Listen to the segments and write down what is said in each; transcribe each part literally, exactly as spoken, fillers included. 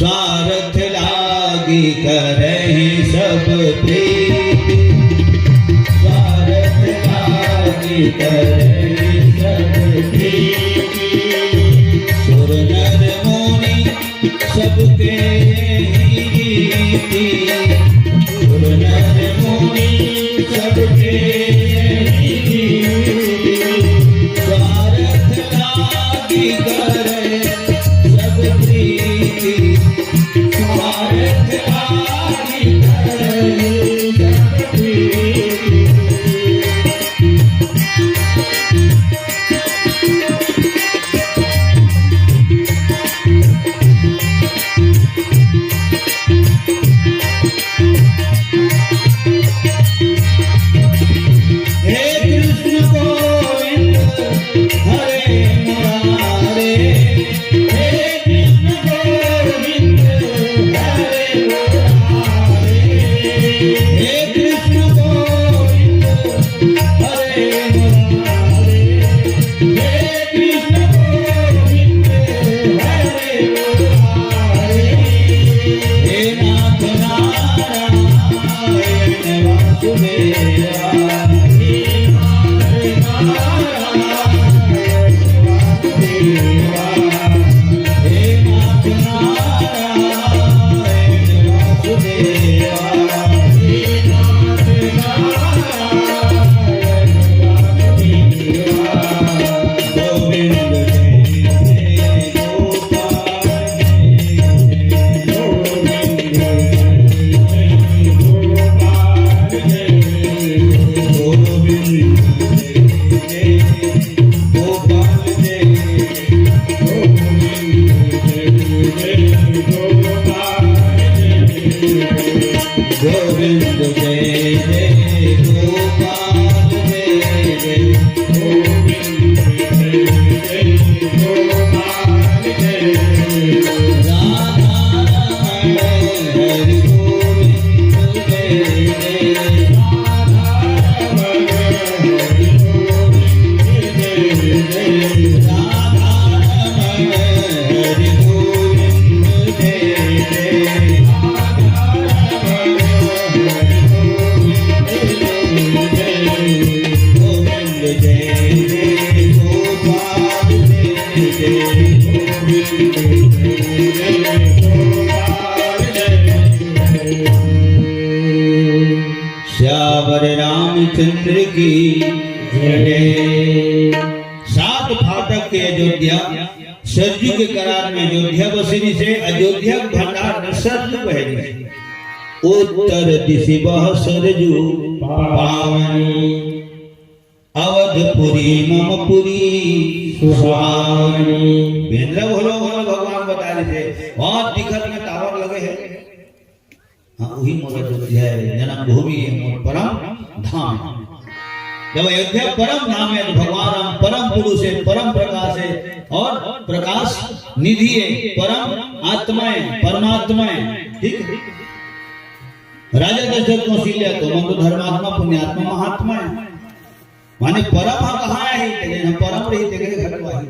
स्वार्थ लागी करहि सब प्रीति, स्वार्थ लागी करहि सब प्रीति। सुर नर मुनि सबके यही रीति, सुर नर मुनि सबके यही रीति। स्वार्थ लागी करे सब प्रीति, स्वार्थ लागी करे सब प्रीति। हे कृष्ण गोविंद हरे मुरारे, हे कृष्ण गोविंद हरे मुरारे, हे कृष्ण गोविंद हरे मुरारे, हे कृष्ण गोविंद हरे मुरारे। हे नाथ नारायण वासुदेवा, हे नाथ नारायण वासुदेवा, हे नाथ नारायण वासुदेवा, हे नाथ नारायण वासुदेवा। गोविंद जय जय गोपाल जय जय, गोविंद जय जय गोपाल जय जय, गोविंद जय जय गोपाल जय जय, गोविंद जय जय गोपाल जय जय। गोविंद जय जय गोपाल जय जय, गोविंद जय जय गोपाल जय जय। राधा रमण हरि गोविंद जय जय, राधा रमण हरि गोविंद जय जय, राधा रमण हरि गोविंद जय जय। गोविंद जय जय गोपाल जय जय, गोविंद जय जय गोपाल जय जय। सियावर रामचंद्र की जय। सात फाटक के अयोध्या, सरजू के करार में अयोध्या बसे रहिसे। अयोध्या के भंडार में सरजू बहे रहिसे। उत्तर दिशि बह सरजू पावनी, अवधपुरी मम पुरी सुहावनी। बेंदरा भोला भोला भगवान बता रहिसे, बहुत दिखत में टावर लगे हे। हाँ, वही मोर अयोध्या हे, जन्मभूमि हे, मोर परम धाम हे। जब अयोध्या परम धाम हे, तो भगवान राम परम पुरुष हे, परम प्रकाश हे और प्रकाश निधि हे, परम आत्मा हे, परमात्मा हे। ठीक हे? राजा दशरथ कौशल्या तो मन तो धर्मात्मा, पुण्यात्मा, महात्मा हे। माने परम ह कहाँ हे? तेने परम रही, तेने घर तो आही।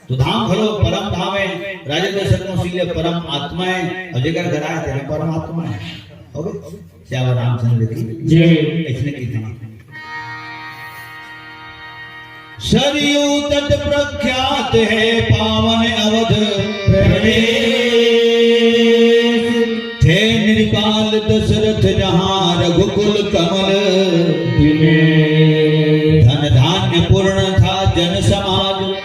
तो धाम घलो परम धाम हे, राजा दशरथ कौशल्या परम आत्मा हे, और जेकर घर आए, तेने परमात्मा हे। हो गए? सियावर रामचंद्र की जय। इसने की था। सरयू तट प्रख्यात हे पावन अवध प्रदेश। थे नृपाल दशरथ जहाँ रघुकुल कमल दिनेश। धन धान्य पूर्ण था जन समाज,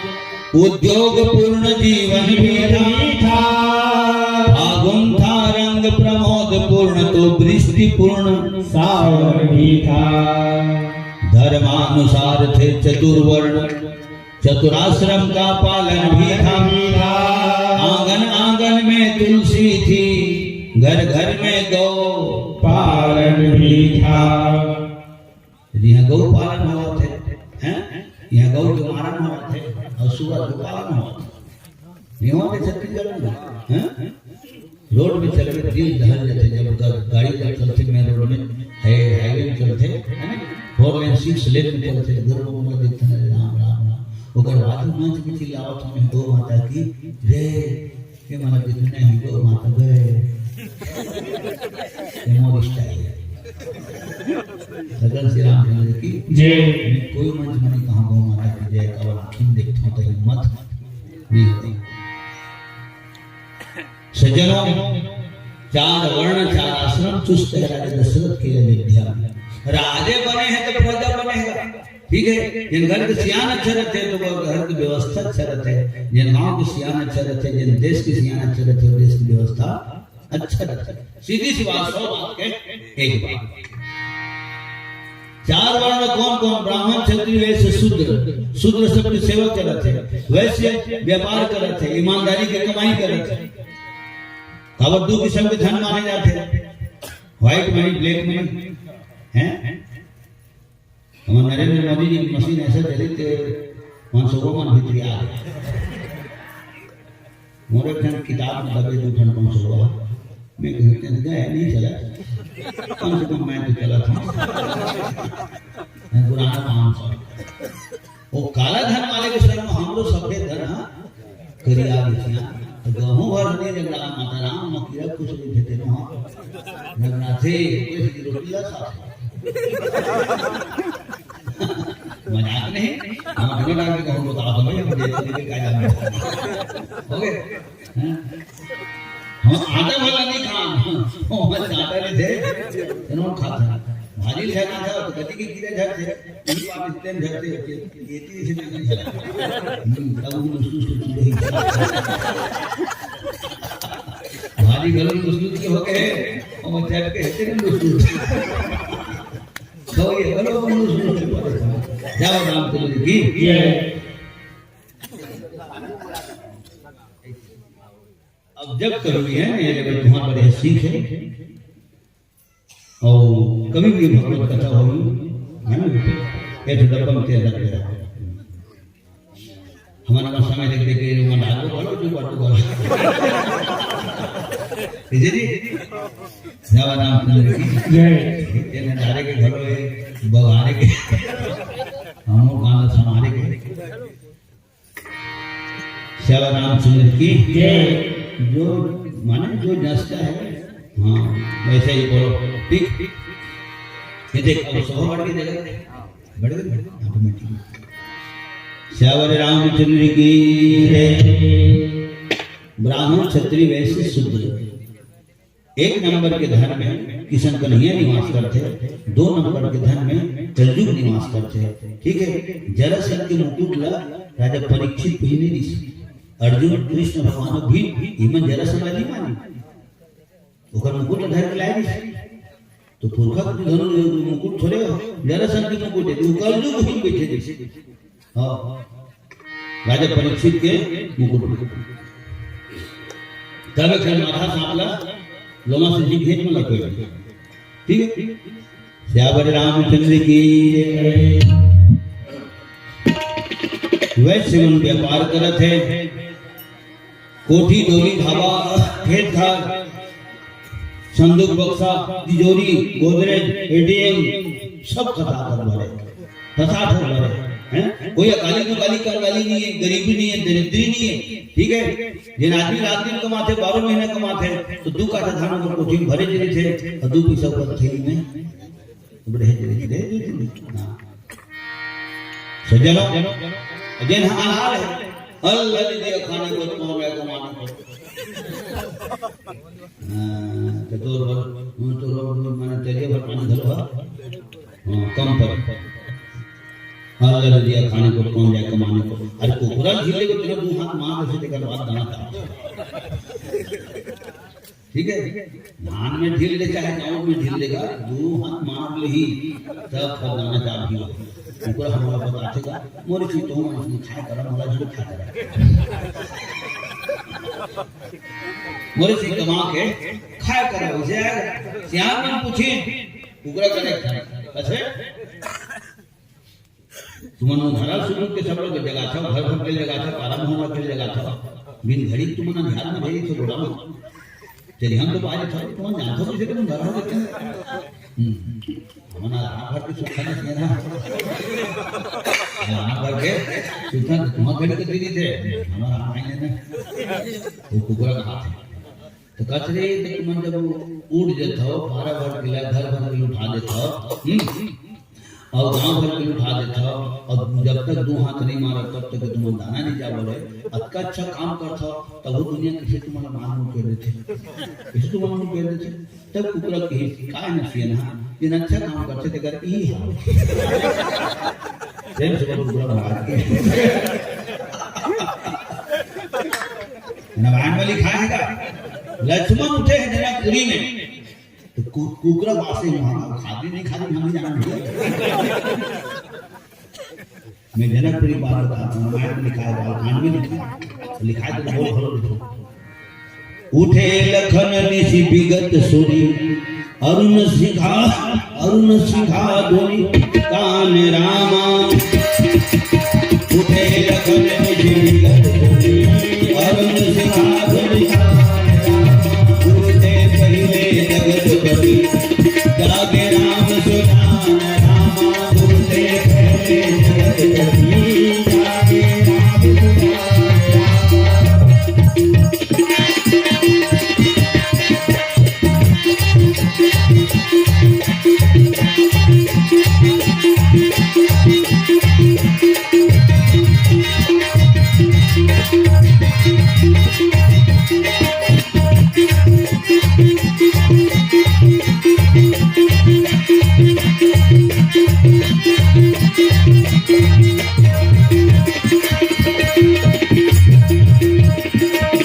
उद्योग पूर्ण जीवन भी था। फागुन था रंग प्रमोद पूर्ण, तो वृष्टि पूर्ण सावन भी था। धर्मानुसार थे चतुर्वर्ण, चतुराश्रम का पालन भी था। आंगन आंगन में तुलसी थी, घर घर में गौ पालन भी था। यदि यहाँ गौ पालन होवत हे, हैं? यहाँ गौ के मारन होवत हे और सुअर के पालन होवत हे। यहाँ के छत्तीसगढ़ में, हैं? रोड में चलबे दिल दहल जाथे, जब ग-, गाड़ी जब चलथे मेन रोड में, हाई-, हाईवे में चलथे, है ना? फोर लेन, सिक्स लेन में चलथे, तो घर में मोला दिखथे, "अरे राम, राम, राम।" ओकर बाद में मंच में चिल्लावत हों, "गौ माता की जय।" ये मारा जितने हीरो माता गए, ये मोर स्टाइल है। सगन श्री रामचंद्र की जय। कोई मंच में नहीं कहा गौ माता की जय, केवल आँखी में देखता हूँ तो हिम्मत नहीं होती। सज्जनों, चार वर्ण चार आश्रम, चुस्त है राजा दशरथ की अयोध्या में। राजे बने हैं तो प्रजा बनेगा, ठीक है। जिन घर के सियान अच्छा रहते हैं तो वो घर की व्यवस्था अच्छा रहते हैं, जिन गांव के सियान अच्छा रहते हैं, जिन देश के सियान अच्छा रहते हैं, देश की व्यवस्था अच्छा रहता है। सीधी सी बात, सौ बात के एक बात। चार वर्ण कौन कौन? ब्राह्मण, क्षत्रिय, वैश्य, शूद्र। शूद्र सबके सेवा करत है, वैश्य व्यापार करत है, ईमानदारी के कमाई करत है। काबर दू किस्म के धन माने जाते हैं, व्हाइट मनी, ब्लैक मनी, हैं? हमर नरेंद्र मोदी जी की मशीन ऐसा चली कि मनसोबा मन भीतरी आ गए। मोर एक ठन किताब में दबे दू ठन मनसोबा। मैं कहते हैं, गए नहीं चला। कम से कम मैं तो चला था। मैं पुराना पाँच सौ। वो काला धन वाले के सर में हमरो सफेद धन, हाँ? करिया बिछिया। तो गहूं भर नहीं रगड़ा माता राम, मकीरा कुछ नहीं देते नो, हाँ। रगड़ा थे, कोई रोटी ला खा। मजाक नहीं, हम अपने डाल के कहूँ बता दो भाई, हम देते नहीं, क्या जाने। ओके? हाँ? हम आटा वाला नहीं खान, हम आटा नहीं थे, इन्होंने खाता। भाजी ले जाना था, तो गति के कीड़े झड़ थे, ये बात इतने झड़ थे, ये तीन से नहीं झड़। हम्म, तब वो लुसलुस तो कीड़े ही। भाजी गलो लुसलुस के हो गए, और वो झड़ के हेते नहीं लुसलुस। तो ये गलो लुसलुस के पड़े। जय रामचंद्र की जय। अब जब कभी है, ये लेवल तुम्हारे बड़े सीख है। और कभी भी भगवत कथा होगी, है ना, ये तो डब्बा में तेल रख दे। हमारा पास समय देख देख के वहाँ डाल दो, बोलो, जो बात बोलो। जी जी, जय रामचंद्र की जय। ये नजारे के घरों में बघारे के, हम लोग गाना समारे के। श्याम रामचंद्र की जय। जो माने जो जसता है, हाँ, वैसे ही बोलो। ठीक, ठीक। ये देख, अब सौ बढ़ के देगा, बढ़ गए, ऑटोमेटिक। श्याम रामचंद्र की जय। ब्राह्मण, क्षत्रिय, वैश्य, शूद्र। एक नंबर के धन में किशन कन्हैया निवास करथे, दो नंबर के धन में कलजुग निवास करथे। ठीक है, जरासंध के मुकुट ला राजा परीक्षित पहिने रिहिस, अर्जुन, कृष्ण भगवान, भीम, इमन जरासंध ला नहीं माने, ओकर मुकुट ला धर के लाए रिहिस। तो पुरखा के धन मुकुट थोड़े हो, जरासंध के मुकुट है, वो कलजुग ही बैठे रिहिस। हाँ। राजा परीक्षित के मुकुट। तब एक माथा सांपला लोमा से जी भेंट में लग गया। ठीक है? सियावर रामचंद्र की जय। वैश्य मन व्यापार करत है। कोठी, डोली, ढाबा, खेत खार, संदूक, बक्सा, तिजोरी, गोदरेज, एटीएम, सब खसाखस भरे, खसाखस भरे, हैं? कोई अकाली दुकाली कंगाली नहीं है, गरीबी नहीं है, दरिद्री नहीं है, ठीक है? जेन आदमी रात दिन कमाथे, बारह महीना कमाथे, तो दू काठा धान ओकर कोठी में भरे रहिथे, और दू पैसा ओकर थैली में। बढ़े, बढ़े, बढ़े, बढ़े। हाँ। सज्जनों, जेन ह अनाथ है, अल्लाह ने दिया खाने को, तो मैं कमाने को। हाँ, तो तोर बर, तोर बर, माने तेरे बर पानी धरो, हाँ? हाँ, कम पर। अल्लाह ने दिया खाने को, कौन जाए कमाने को? अरे, कुकुरा झील लेके तेरा दू हाथ मार ऐसे देकर बात गाना था। ठीक है, धान में ढील ले, चाहे चावल में ढील लेगा, दू हाथ मार लेही, तब फलदाना चाबही हो। ऊपर हमारा बताथे का, मोरे चीज तो मन में खाए करा, मोला जो खाए करा। मोरे चीज कमा के खाए करा, उसे यार, सियान मन पूछे, कुकरा कने खाए। अच्छा? तुमन अंधारा सुरूर के सब लोग जगाथव, घर घर के जगाथव, पारा मोहल्ला के जगाथव। बिन घड़ी तुमन अंधार में भेजी थे गोड़ा में। चलिए हम तो बाहर था, तुमन जानथव किसे तुम घर हो गए। हम्म। हमन आराम भर के सुख खाना चाहिए ना। आराम भर के सुख खाना, तुम कभी तो दीदी थे, हमारा रामायण है ना, वो कुकरा कहा थे। तो कचरे तो तुमन जब उठ जात हो, बारह भर किला, घर भर के उठा देत हो, हम्म? और गांव भर के उठा देत हो, और जब तक दो हाथ नहीं मारत, तब तक तुमन दाना नहीं जावल है। अतका अच्छा काम करत हो, तब वो दुनिया कैसे तुम्हारा मान मुंह कर देते, कैसे तुम्हारा मुंह कर देते? तब कुकरा कही, "काय न सियन हा, जेन अच्छा काम करथे, तेकर इही हाल।" प्रेम से बोलो, कुकरा महाराज की। रामायण में लिखा है का? लक्ष्मण उठे हैं जनकपुरी में, तो कु-, कुकरा वासे वहां खादी नहीं खादी, हम नहीं जानते। मैं जनकपुरी बात बता रहा हूँ, रामायण में लिखा है, बालकांड में लिखा है, लिखा है तो बोल, बोलो, लिखो। उठे लखन निशि विगत सुनि, अरुण शिखा, अरुण शिखा ध्वनि कान रामा। उठे लखन निशि विगत सुनि, अरुण शिखा ध्वनि कान रामा। उठे पहिले जगत पति, जागे राम सुजान रामा। उठे पहिले जगत पति, जागे राम सुजान रामा।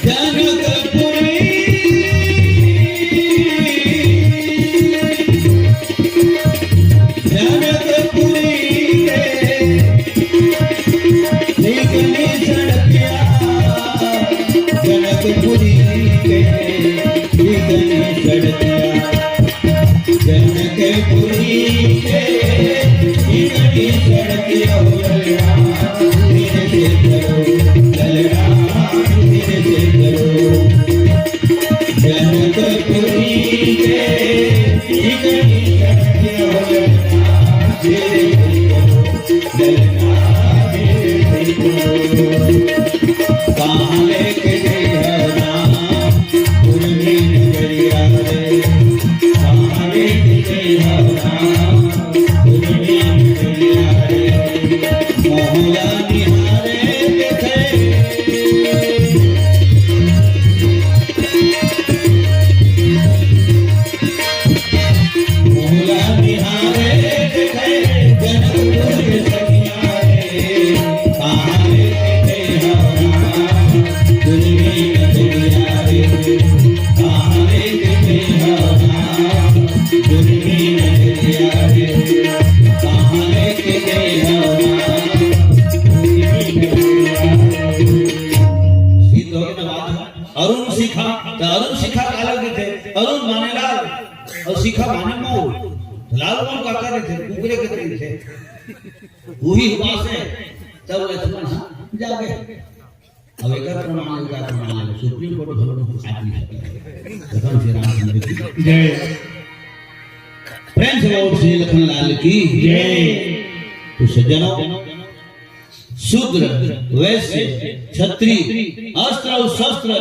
जनकपुरी, जनकपुरी रे, निकली सड़किया, जनकपुरी के निकली सड़किया। जनकपुरी के इतनी सड़क हो ललना, धीरे से चलो, ललना, धीरे से चलो। जनकपुरी के इतनी सड़क हो ललना, धीरे से चलो, ललना, धीरे से चलो। कहाँ लेके गई है राम? उर्मी नगरिया रे, कहाँ लेके गई हो राम? उर्मी नगरिया रे, मोहला निहारे देखे। मोहला निहारे देखे, जनकपुर के सखिया रे, कहाँ लेके गई हो राम? उर्मी नगरिया रे, कहाँ लेके गई हो राम? उर्मी नगरिया रे, कहाँ लेके गई हो राम? उर्मी नगरिया रे। सिद्ध हो गया ना बात? अरुण शिखा, तो अरुण शिखा काला कहिथे? अरुण माने लाल, और शिखा माने मौर। तो लाल मौर का करे थे? कुकरे के करे थे। वही हुआ से तब लक्ष्मण हाँ जागे। अब एक प्रमाण, एक प्रमाण है, सुप्रीम कोर्ट भवन को आदमी है। भगवान श्री रामचंद्र की जय। प्रेम से बोलो श्री लखन लाल की जय। तो सज्जनों, शूद्र, वैश्य, क्षत्रिय, अस्त्र और शस्त्र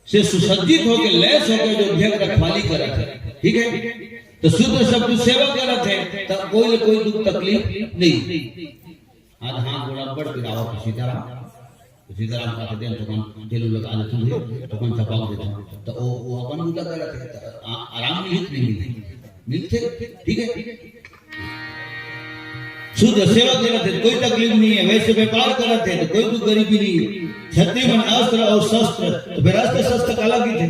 से सुसज्जित होकर, लैस होकर अयोध्या की रखवाली करत हे, ठीक है? तो शूद्र सब कुछ सेवा करत हे, तब कोई न कोई दुख तकलीफ नहीं। आज हाथ गोड़ अब्बड़ पिरावत हे सीताराम, सीताराम का दिन तो कौन तेल लगा देते हैं, तो कौन चपाक देते हैं, तो वो, वो अपन मुद्दा करत हे, तो आ-, आराम मिलत नहीं मिलत, मिलत हे, ठीक है? शूद्र सेवा करत हे, कोई तकलीफ नहीं है, वैश्य व्यापार करत हे, तो कोई दुख गरीबी नहीं है। क्षत्रिय मन अस्त्र और शस्त्र, तो फिर अस्त्र शस्त्र काला कहिथे?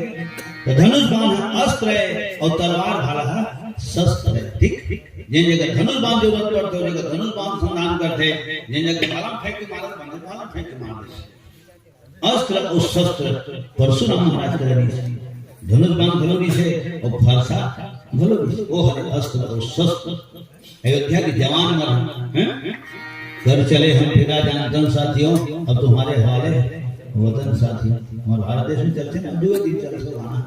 तो धनुष बाण अस्त्र है और तलवार भाला है शस्त्र है, ठीक? जिन जगह धनुष बाण जरूरत पड़थे, उन जगह धनुष बाण संधान करथे, जिन जगह भाला फेंक के मारत, भाला फेंक के मार देथे। अस्त्र और शस्त्र परशुराम महाराज के रहिस हे, धनुष बाण घलो रहिस हे और फरसा घलो रहिस हे। वो हरे अस्त्र और शस्त्र। अयोध्या के जवान मन, हैं? कर चले हम फिदा जान तन साथियों, अब तुम्हारे हवाले वतन साथियों। हमारे भारत देश में चलते ना, दो दिन चलते वहाँ।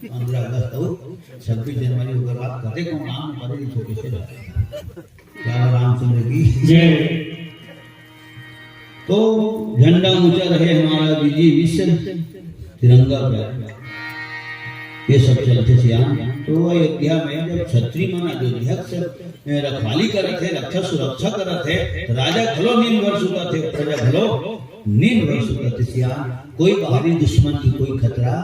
पंद्रह अगस्त हो, छब्बीस जनवरी, ओकर बाद कते कौन नाम पड़े, छोटे से। क्या रामचंद्र की जय। तो झंडा ऊंचा रहे हमारा विजय विश्व तिरंगा पे, ये सब चलथे सियान। तो अयोध्या में जब छत्री मन अयोध्या से रखवाली करत हे, रक्षा सुरक्षा करत हे, तो राजा घलो नींद भर सुतत हे, प्रजा घलो नींद भर सुतत हे सियान। कोई बाहरी दुश्मन के कोई खतरा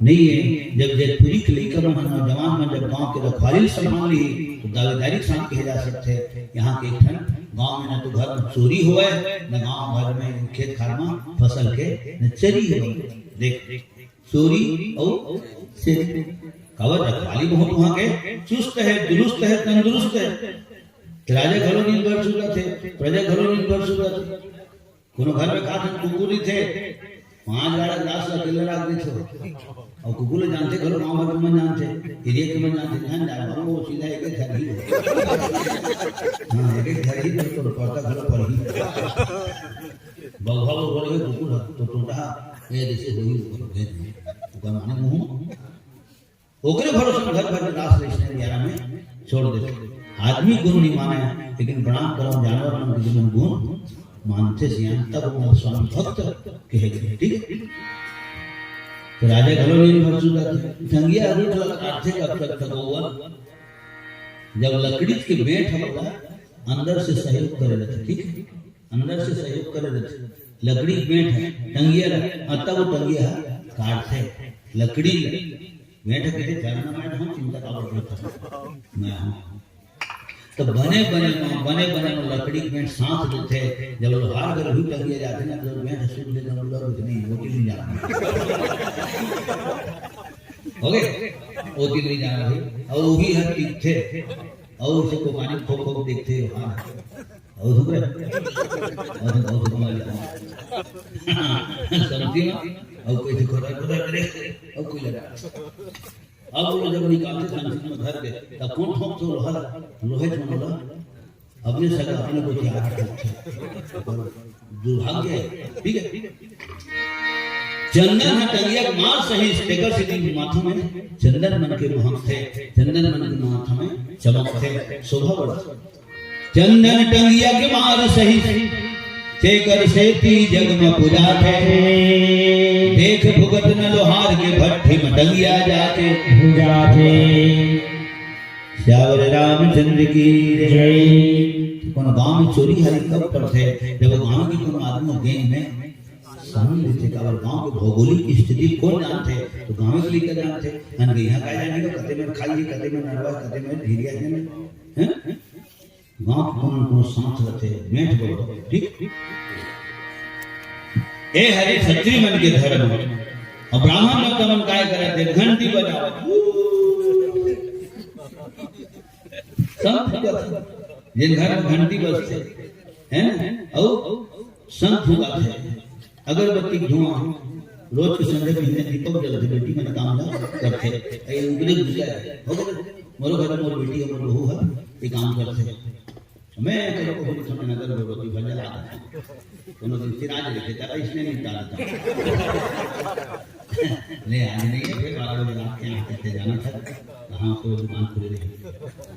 नहीं है। जब जैतपुरी के लइका मन, नौजवान मन जब गांव के रखवाली संभाल ली, तो दावेदारी के साथ कहे जा सकथे। यहाँ के एक ठन गांव में न तो घर में चोरी होवय, न गांव घर में खेत खार में फसल के न चरी होवय। देख, चोरी अउ चरी। काबर, रखवाली बहुत वहां के चुस्त है, दुरुस्त है, तंदुरुस्त है। राजा घलो नींद भर सुतत हे, प्रजा घलो नींद भर सुतत हे। कोनो घर में का ठन कुकुर रहिथे, पांच गाड़ा ग्रास ला अकेले राख देथे। अउ कुकुर ला जानथे घलो, गांव भर के मन जानथे, एरिया के मन जानथे, जान जाए, वो सीधा एक एक घर ही हो। हाँ, एक एक घर ही तो, तो पड़ता घलो पर ही। बघवा वो बोले कुकुर है, तो टोटा, ये जैसे होई ऊपर भेज दे। ओकर माने मुंह ओकरे भरोसे घर भर के रास रिश्ते यारा में छोड़ देथे। आदमी गुण नहीं माने, लेकिन प्रणाम करम जानवर मन के जीवन गुण मानथे सियान, तब ओमन स्वामी भक्त कहे गए। ठीक है, तो राजा घलो नींद भर सुतत हे। टंगिया रूख ला काटथे कब तक थकौआ, जब लकड़ी के बेंट ह ओला अंदर से सहयोग करे रहथे। ठीक है, अंदर से सहयोग करे रहथे। लकड़ी के बेंट ह, टंगिया ल, अ, तब वो टंगिया ह काटथे लकड़ी ल। बेंट ह कहिथे, "जानना मैं हूँ, चिंता काबर करत हस? मैं हूँ।" तो बने बने म, बने बने म लकड़ी के बेंट साथ देथे। जब लोहार घर भी टंगिया जाथे ना, तो बेंट सूख लेथे, मतलब, "नहीं, वो चीज नहीं जाना।" हो गए? वो चीज नहीं जाना भाई। अउ वही हर टिकथे। अउ उसे को पानी खोक खोक देखथे, हाँ। अउ सुन रहे? अउ सुन, अउ सुन, अउ सुन। समझी ना? अउ कोई से खोदा खोदा करे, अउ कोई लगा। अब वो जब निकालथे संचित में धर के, तब कौन ठोंकथे लोहा? लोहे ठोंक लोहा। अपने सगा अपने को त्याग करथे। दुर्भाग्य है। ठीक है? चंदन ह टंगिया के मार सही, तेकर सेती माथा में चंदन मन के महकथे, चंदन मन के माथा में चमकथे, शोभा बढ़थे। चंदन टंगिया के मार सही, तेकर सेती जग में पुजाथे। देख भुगत न लोहार के, भट्ठी में टंगिया जाके पुजाथे। सियावर रामचंद्र की जय। कोनो गांव में चोरी हारी कब पड़थे? जब गांव के कोनो आदमी गैंग में शामिल रहिथे। काबर, गांव के भौगोलिक स्थिति कोन जानथे? तो गांव के लइका जानथे। अनगइहा का जानी, तो कते में खाई, कते में नरवा, कते में ढीरिया जानी, हैं? गांव के कोनो न कोनो साथ रहथे, मेठ बड़ो, ठीक? ए हरे छत्री मन के धर्म। अउ ब्राह्मण मन तमन काय करत हे? घंटी बजावत। शंख फूंकत हे। जेन घर में घंटी बजथे, है ना? अउ शंख फूंकत हे। अगरबत्ती के धुआं, रोज के संझा बिहनिया दीपक जलथे, बेटी मन काम ला करथे। ए उगले गुजर हे। हो गए? मोरो घर में मोर बेटी हे, मोर बहू हे, ये काम करथे। मैं कभी कभी थोड़ा नजर अगरबत्ती भर जला देता हूँ। कोनो दिन फिर आज देखे, तब इसने निपटा देता हूँ। नहीं, आज नहीं है, फिर बारह बजे रात के यहाँ करके जाना था। कहाँ को दुकान खुले रही,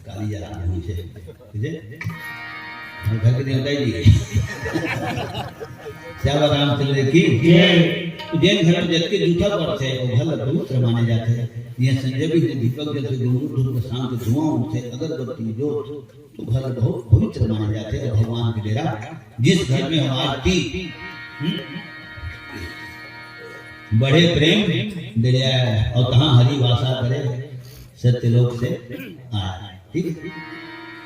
काली जला दी मुझे, ठीक है? हम घर के देवता ही जी। श्यावर रामचंद्र की जय। जेन घर में जग के जूठा पड़थे, वो घर पवित्र माने जाथे। ये संजय भी दीपक जैसे घुंघरू धूप के शाम के धुआं उठथे, अगरबत्ती जोत तो घर बहुत पवित्र माने जाथे। और भगवान के डेरा, जिस घर में हम आरती, हम्म, बढ़े प्रेम दरिया, और कहाँ हरि वासा करे, सत्य लोक से आए। ठीक है?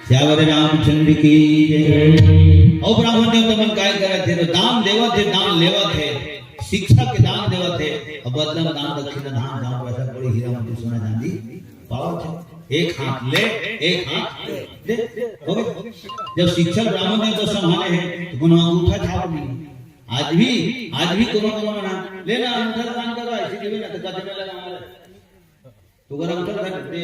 सियावर रामचंद्र की जय। और ब्राह्मण देवता मन काय करत हे? तो दान देवत हे, दान लेवत हे, शिक्षा के दान देवत हे, और बदला में दान दक्षिणा, धान, चावल, पैसा, कौड़ी, हीरा, मोती, सोना, चांदी पावत हे। एक हाथ ले, एक हाथ दे। हो गए? जब शिक्षा ब्राह्मण ने तो संभाले हे, तो कोनो अंगूठा छाप नहीं। आज भी, आज भी कोनो कोनो ना, लेना अंगूठा दान करवा, इसी के बिना तो कदम लगा हमारे। तो अगर अंगूठा रख दे,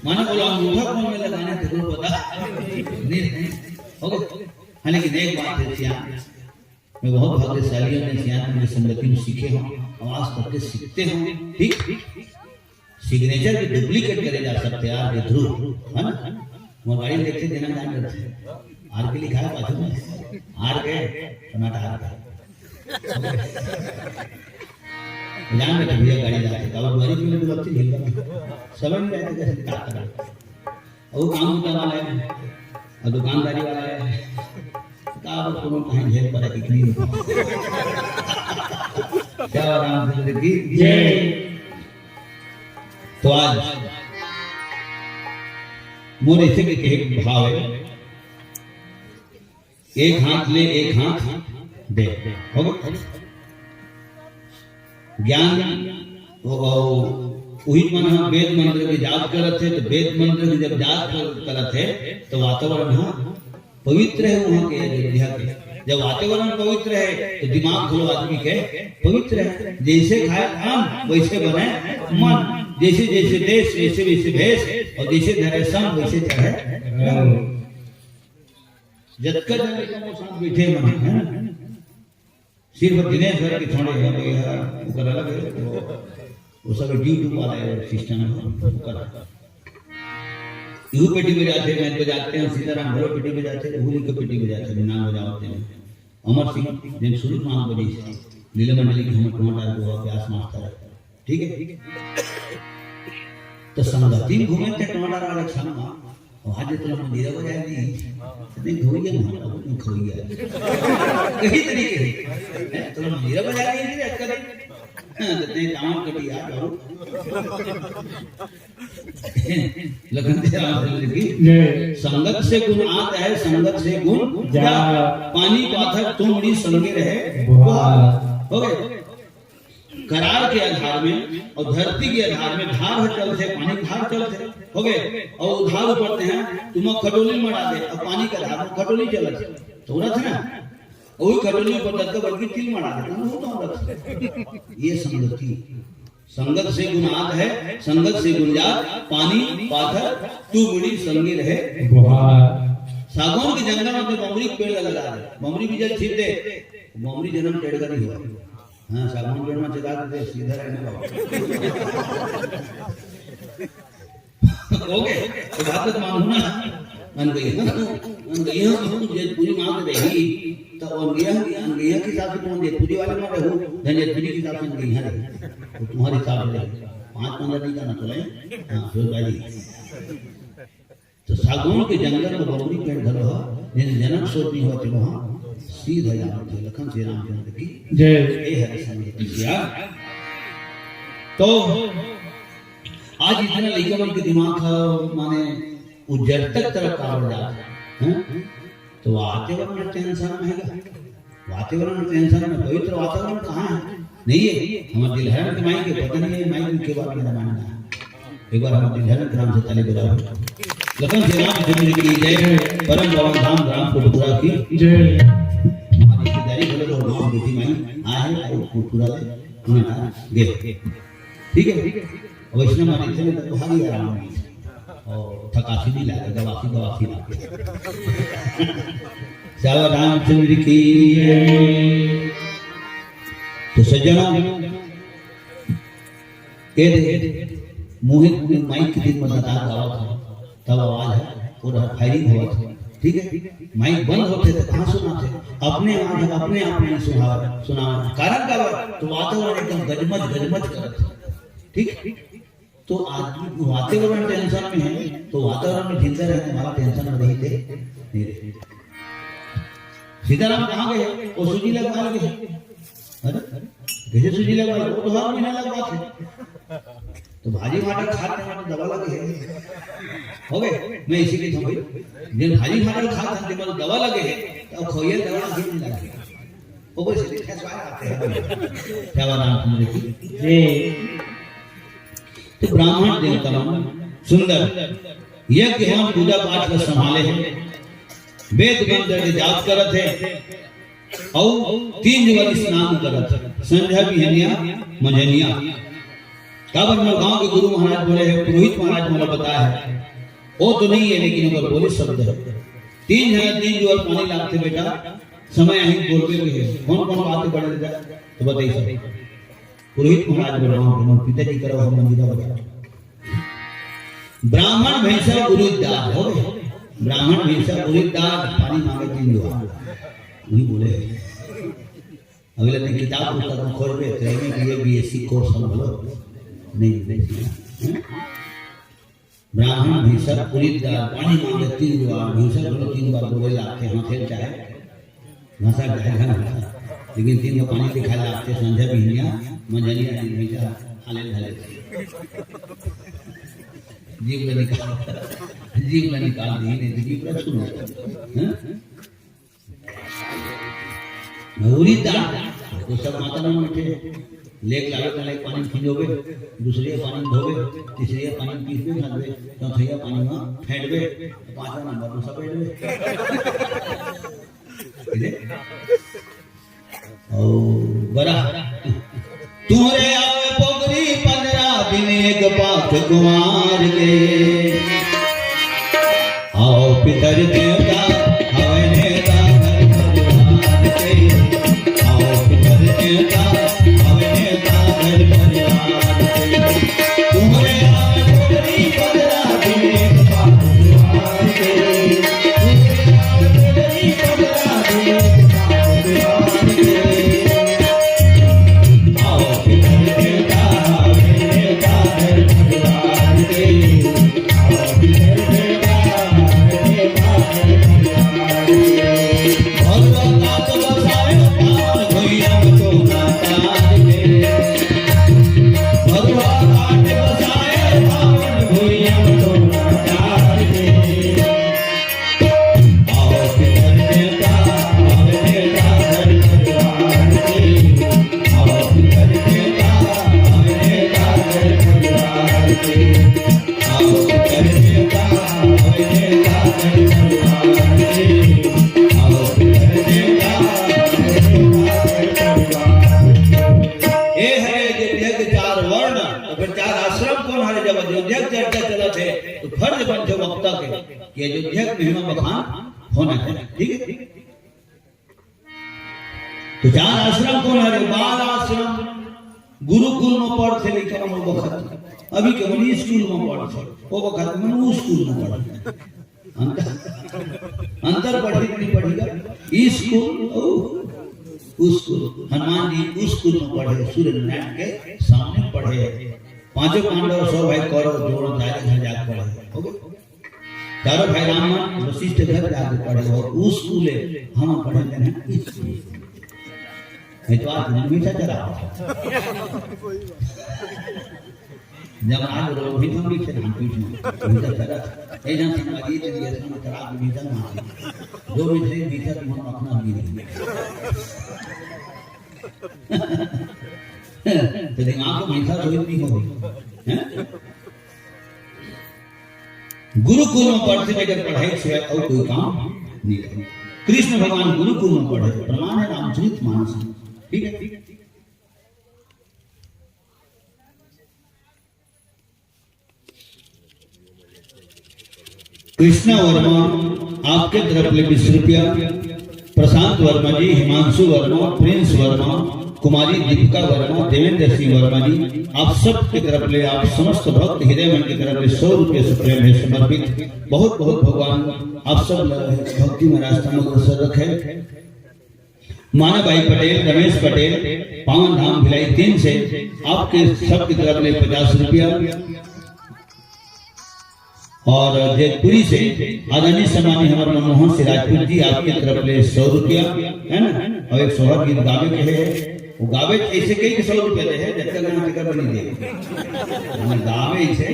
माने बोला, अंगूठा कौन में लगाने थे, कोई पता नहीं। हो गए? हाँ, लेकिन एक बात है, सियान, मैं बहुत भाग्यशाली हूँ, मैं सियान की संगति में सीखे हूँ और आज तक के सीखते हूँ। ठीक? सिग्नेचर के डुप्लीकेट करे जा सकथे यार, ये ध्रुव, है ना? मोर गाड़ी में देखथे, देना जान करथे। आर के लिखाय पाछू में, आर के, टमाटर आर के। जान बेटा भैया गाड़ी जाथे, काबर दुआरी में तो बच्चे झेल रहा। समय में रहते कैसे काम करें? अउ काम बूता वाला हे, अउ दुकानदारी वाला हे, काबर कोनो कहीं झेल पड़े, इतनी क्या रामचंद्र की जय। तो आज मोर ऐसे के कहे भाव हे, एक हाथ ले, एक हाथ दे। हो गया? ज्ञान, वो, वो, उही मन ह वेद मंत्र के जाप करत हे, तो वेद मंत्र के जब जाप कर-, करत हे, तो वातावरण ह पवित्र हे वहाँ के, अयोध्या के। जब वातावरण पवित्र हे, तो दिमाग घलो आदमी के पवित्र हे। जैसे खाय अन्न, वैसे बने मन। जैसे जैसे देश, वैसे वैसे भेष, और जैसे धरे सम, वैसे चढ़े रंग। जतका जन लइका मोर साथ बैठे मन, हैं? सिर्फ दिनेश भर के छोड़े हैं, वो यार, ओकर अलग है, वो, वो सब YouTube वाला है, system है, ओकर। इहू पेटी बजाथे, मैं बजाथे, सीताराम घलो पेटी बजाथे, उहू के पेटी बजाथे, नाम बजावत हे। अमर सिंह, जेन सुरुज मान बनी, लीला मंडली के हमर टमाटर को अभ्यास मास्टर है। ठीक है? तो संगति में घूमे थे टमाटर वाले संग में, वहाँ जे तोला मंजीरा बजाय दी, तो नहीं घोइया ना, अब नहीं घोइया। कही तरीके से, हैं? तोला मंजीरा बजाय दी, अक्का दे। हाँ, तो नहीं दामन कटी यार, बाबू। लखन से राम चंद्र की जय। संगत से गुण आत है, संगत से गुण जात। पानी पाथर तुमड़ी संगे रहे। हो गए। करार के आधार में और धरती के आधार में धार ह चलथे, पानी धार चलथे, हो गए। और उधार ऊपर ते हैं, तुम खटोली मड़ा दे, अब पानी के आधार में खटोली चलत हे, तो उड़त हे ना। वही खटोली ऊपर तक बल्कि तिल मड़ा दे, तुम हो तो उड़त हे। ये संगति, संगत से गुण आत है, संगत से गुण जात, पानी पाथर तू मुड़ी संगी रहे। सागौन के जंगल में तो बमरी के पेड़ लगा दे, बमरी भी जल छिप दे, बमरी जन्म टेढ़ कर ही हुआ। हाँ, सागौन पेड़ में चला दे, सीधा रहने का। हो गए, तो बात तो मानू ना। अनगइया, अनगइया तो जेतपुरी माँ के रही, तो अनगइया, अनगइया के हिसाब से तुम जेतपुरी वाले में रहो, धन जेतपुरी के हिसाब से अनगइया रहे। तो तुम्हारे हिसाब से रहे। पाँच पंद्रह दिन का ना तो ले। हाँ, फिर भाई। तो सागौन के जंगल में बमरी पेड़ घलो ह, जेन जनक सोच नहीं होते वहाँ, सीधा जाओ थे। लखन श्री रामचंद्र की जय। ए हरि संग की सिया। तो आज इतना लइका मन के दिमाग ह, माने उज्जर तक तरफ काबर जात हे, हैं? तो वातावरण में tension में हे। वातावरण में tension में, पवित्र वातावरण कहाँ है? नहीं है। हमारे दिलहरन के माई के पता नहीं है, माई के बारे में मानना है। एक बार हमारे दिलहरन के नाम से ताली बजाओ। लखन श्री रामचंद्र की जय, परम पावन धाम ग्राम कोटपुरा की जय। हमारी रिश्तेदारी बोले तो गाँव बेटी माई आए हैं और कोटपुरा ले उन्हें गए। ठीक है, वैष्णव माने इतने तो भारी आराम नहीं है। और थकासी नहीं लगे, गवासी गवासी ना। श्याम रामचंद्र की जय। तो सज्जनों, ये दे, मुहित माइक के दिन में गाता गावत हे, तब आवाज हे, और firing होवत हे, ठीक है? माइक बंद होथे तो कहाँ सुनाथे? अपने आवाज हे, अपने आप नहीं सुनावे, सुनावे। कारण का बा? तो वातावरण एकदम गजमज, गजमज करत हे, ठीक है? तो आदमी वातावरण tension में है, तो वातावरण में जिंदा रहने वाला tension में रही थे, नहीं रहे। सीताराम कहाँ गए? वो सूजी लगवा गए। अरे, कैसे सूजी लगवा? वो तो हर महीना लगवाथे। तो भाजी भाटा खाते हैं, तो दवा लगे है। हो गए? मैं इसी के भाई, जब भाजी भाटा खाते हैं, जब दवा लगे है, तो खोइया दवा भी नहीं लगे। वो कोई सीधे खसवा आते हैं। क्या बात है आपने देखी? जी। तो ब्राह्मण देवता मन सुंदर यज्ञ हवन पूजा पाठ ला संभाले हे, वेद मंत्र के जाप करत हे, अउ तीन जुगल स्नान करत हे, संझा बिहनिया मंझनिया। काबर मोर गांव के गुरु महाराज बोले हे, पुरोहित महाराज मोला बताए हे, वो तो नहीं है लेकिन ओकर बोले शब्द है, तीन झन तीन जुगल पानी लागथे बेटा, समय आही बोलबे के हे, कौन कौन बात बड़े तो बताई सब। पुरोहित महाराज बोले, "हाँ, तुम्हारे पिताजी करा हुआ मंदिरा बजा।" ब्राह्मण भैंसा गुरु दास हो गए। ब्राह्मण भिक्षक उड़ीद दार पानी मांगे तीन जुआर। वही बोले। अगले दिन किताब पुस्तक में खोलबे तो एमए, बीए, बीएससी कोर्स हम बोलो नहीं, नहीं सुना। हैं? ब्राह्मण भिक्षक उड़ीद दार पानी मांगे तीन जुआर, भिक्षक घलो तीन बार बोले लागथे, हाँके ल चाहे घांसा ल चाहे झन घांसा, लेकिन तीन गो पानी दिखाए लागथे, संझा बिहनिया मंझनिया दिन भैंसा हाले घाले। जीव ल निकाल, जीव ल निकाल दी नहीं तो जीव रख सुनो। हैं? उड़ीद दार, तो सब माता मन बैठे। लेग लागे त लेग पानी खिंजोगे, दूसरे पानी धोगे, तीसरे पानी पीसबे, खाबे, चौथैया पानी में फेंटबे, पांचवा नंबर में सब बैठबे। ठीक है? ओ, बरा। तुहरे आवे पोगरी पंद्रह दिन एक पाख कुंवार के। आओ पितर देवता, हवे नेता घर परिवार के। आओ पितर देवता, हवे नेता घर परिवार के। तुहरे आवे पोगरी पंद्रह दिन एक पाख कुंवार के। ए हरे जे यज्ञ चार वर्ण, तो फिर चार आश्रम कोन हरे? जब अयोध्या के चर्चा चलत हे, तो फर्ज बनथे वक्ता के कि अयोध्या के महिमा बखान होना चाहिए। ठीक है? तो चार आश्रम कोन हरे? बाल आश्रम, गुरुकुल में पढ़थे लइका मन ओ बखत, अभी के मन स्कूल में पढ़थे, ओ बखत मन उ स्कूल में पढ़थे। अंतर, अंतर पढ़ी कि नहीं पढ़ी? स्कूल अउ स्कूल। हनुमान जी स्कूल में पढ़े, सूर्य नारायण के सामने पढ़े, पांचों पांडव सौ भाई कौरव द्रोण दाई घर जाके पढ़े। हो गए? चारों भाई राम मन वशिष्ठ घर जाके पढ़े, और स्कूल है, हम पढ़े थे ना स्कूल। नहीं तो आज दिन मीठा चला। जब आज रोहित हम भी थे, हम पीछे मीठा चला। ये जन संपादित है, ये सब खराब मीठा ना है। जो भी थे, मीठा तुम अपना भी नहीं। तो दिमाग को मीठा कोई नहीं हो। हैं? गुरुकुल में पढ़थे बगैर पढ़ाई के सिवाय अउ कोई काम नहीं रहे। कृष्ण भगवान गुरुकुल में पढ़े, प्रमाण है रामचरित मानस में। ठीक है? कृष्णा वर्मा, आपके तरफ ले बीस रुपया। प्रशांत वर्मा जी, हिमांशु वर्मा, प्रिंस वर्मा, कुमारी दीपिका वर्मा, देवेंद्र सिंह वर्मा जी, आप सब के तरफ ले, आप समस्त भक्त हृदय मन की तरफ ले सौ रुपये से प्रेम है समर्पित। बहुत बहुत भगवान आप सब भक्ति में रास्ता में अग्रसर रखे। माना भाई पटेल, रमेश पटेल, पावन धाम भिलाई तीन से आपके सब की तरफ ले पचास रुपया। और जैतपुरी से आदरणीय सम्मानी हमारे मनमोहन सिंह राजपूत जी, आपके तरफ ले सौ रुपया, है ना? और एक सोहर गीत गावे के है, वो गावे ऐसे कई के सौ रुपया दे है, जब तक ना टिकट बनी दे। हम गावे इसे,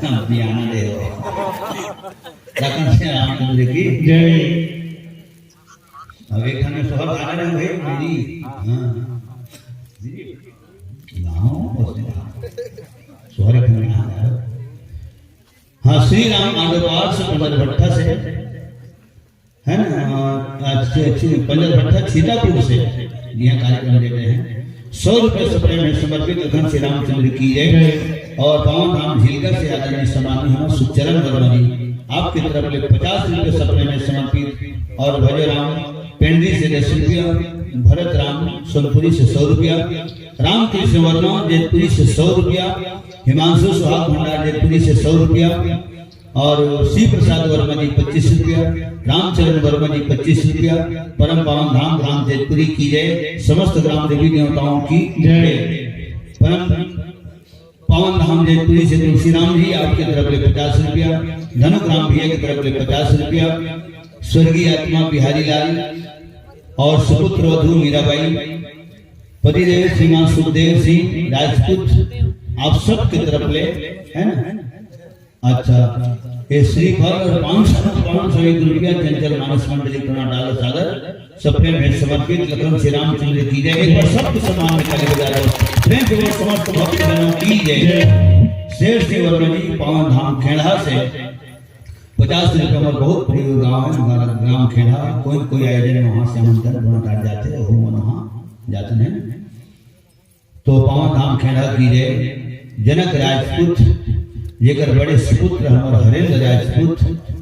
हम बयाना दे हो। रतन सिंह रामचंद्र की जय। अब एक ठन सोहर गाना रहे भाई, मेरी, हाँ। गाओ, उसने कहा। सोहर एक ठन गाना है। हाँ, श्री राम आदरबार से पंजरभट्टा से, है ना? हाँ, अच्छे, अच्छे, पंजरभट्टा सीतापुर से, यहाँ कार्यक्रम दे रहे हैं। सौ रुपये से प्रेम है समर्पित अखंड श्री रामचंद्र की जय। और पावन धाम झीलका से आदरणीय सम्माननीय हमारे सुखचरण वर्मा जी, आपकी तरफ ले पचास रुपये से प्रेम है समर्पित। और भजराम पेंडी से दस रुपया, भरत राम सोनपुरी से सौ रुपया, रामकृष्ण वर्मा जैतपुरी से सौ रुपया, हिमांशु सुहाग भंडार जैतपुरी से सौ रुपया, और शिव प्रसाद वर्मा जी पच्चीस रुपया, रामचरण वर्मा जी पच्चीस रुपया। परम पावन धाम ग्राम जैतपुरी की जय, समस्त ग्राम देवी देवताओं की जय। परम पावन धाम जैतपुरी से तुलसीराम जी आपके तरफ ले पचास रुपया, धनुक राम भैया की तरफ ले पचास रुपया, स्वर्गीय आत्मा बिहारी लाल और सुपुत्र वधु मीराबाई, पतिदेव श्रीमान सुखदेव सिंह राजपूत, आप सबके तरफ ले, है ना? अच्छा, ये श्रीफल और पाँच सौ, पाँच सौ एक रुपया चंचल मानस मंडली टोना डाल सागर सप्रेम है समर्पित लखन श्री रामचंद्र की जय। एक बार सबके सम्मान में ताली बजा दो, प्रेम से बोलो समस्त भक्तजनों की जय। शेर सिंह वर्मा जी पावन धाम खेड़ा से पचास रुपया में बहुत प्रिय गांव है हमारा ग्राम खेड़ा। कोई न कोई आयोजन में वहां से आमंत्रण बना जाते हैं, वो मन वहां जाते हैं। तो पावन धाम खेड़ा की जय। जनक राजपूत जेकर बड़े सुपुत्र हमर हरेंद्र राजपूत,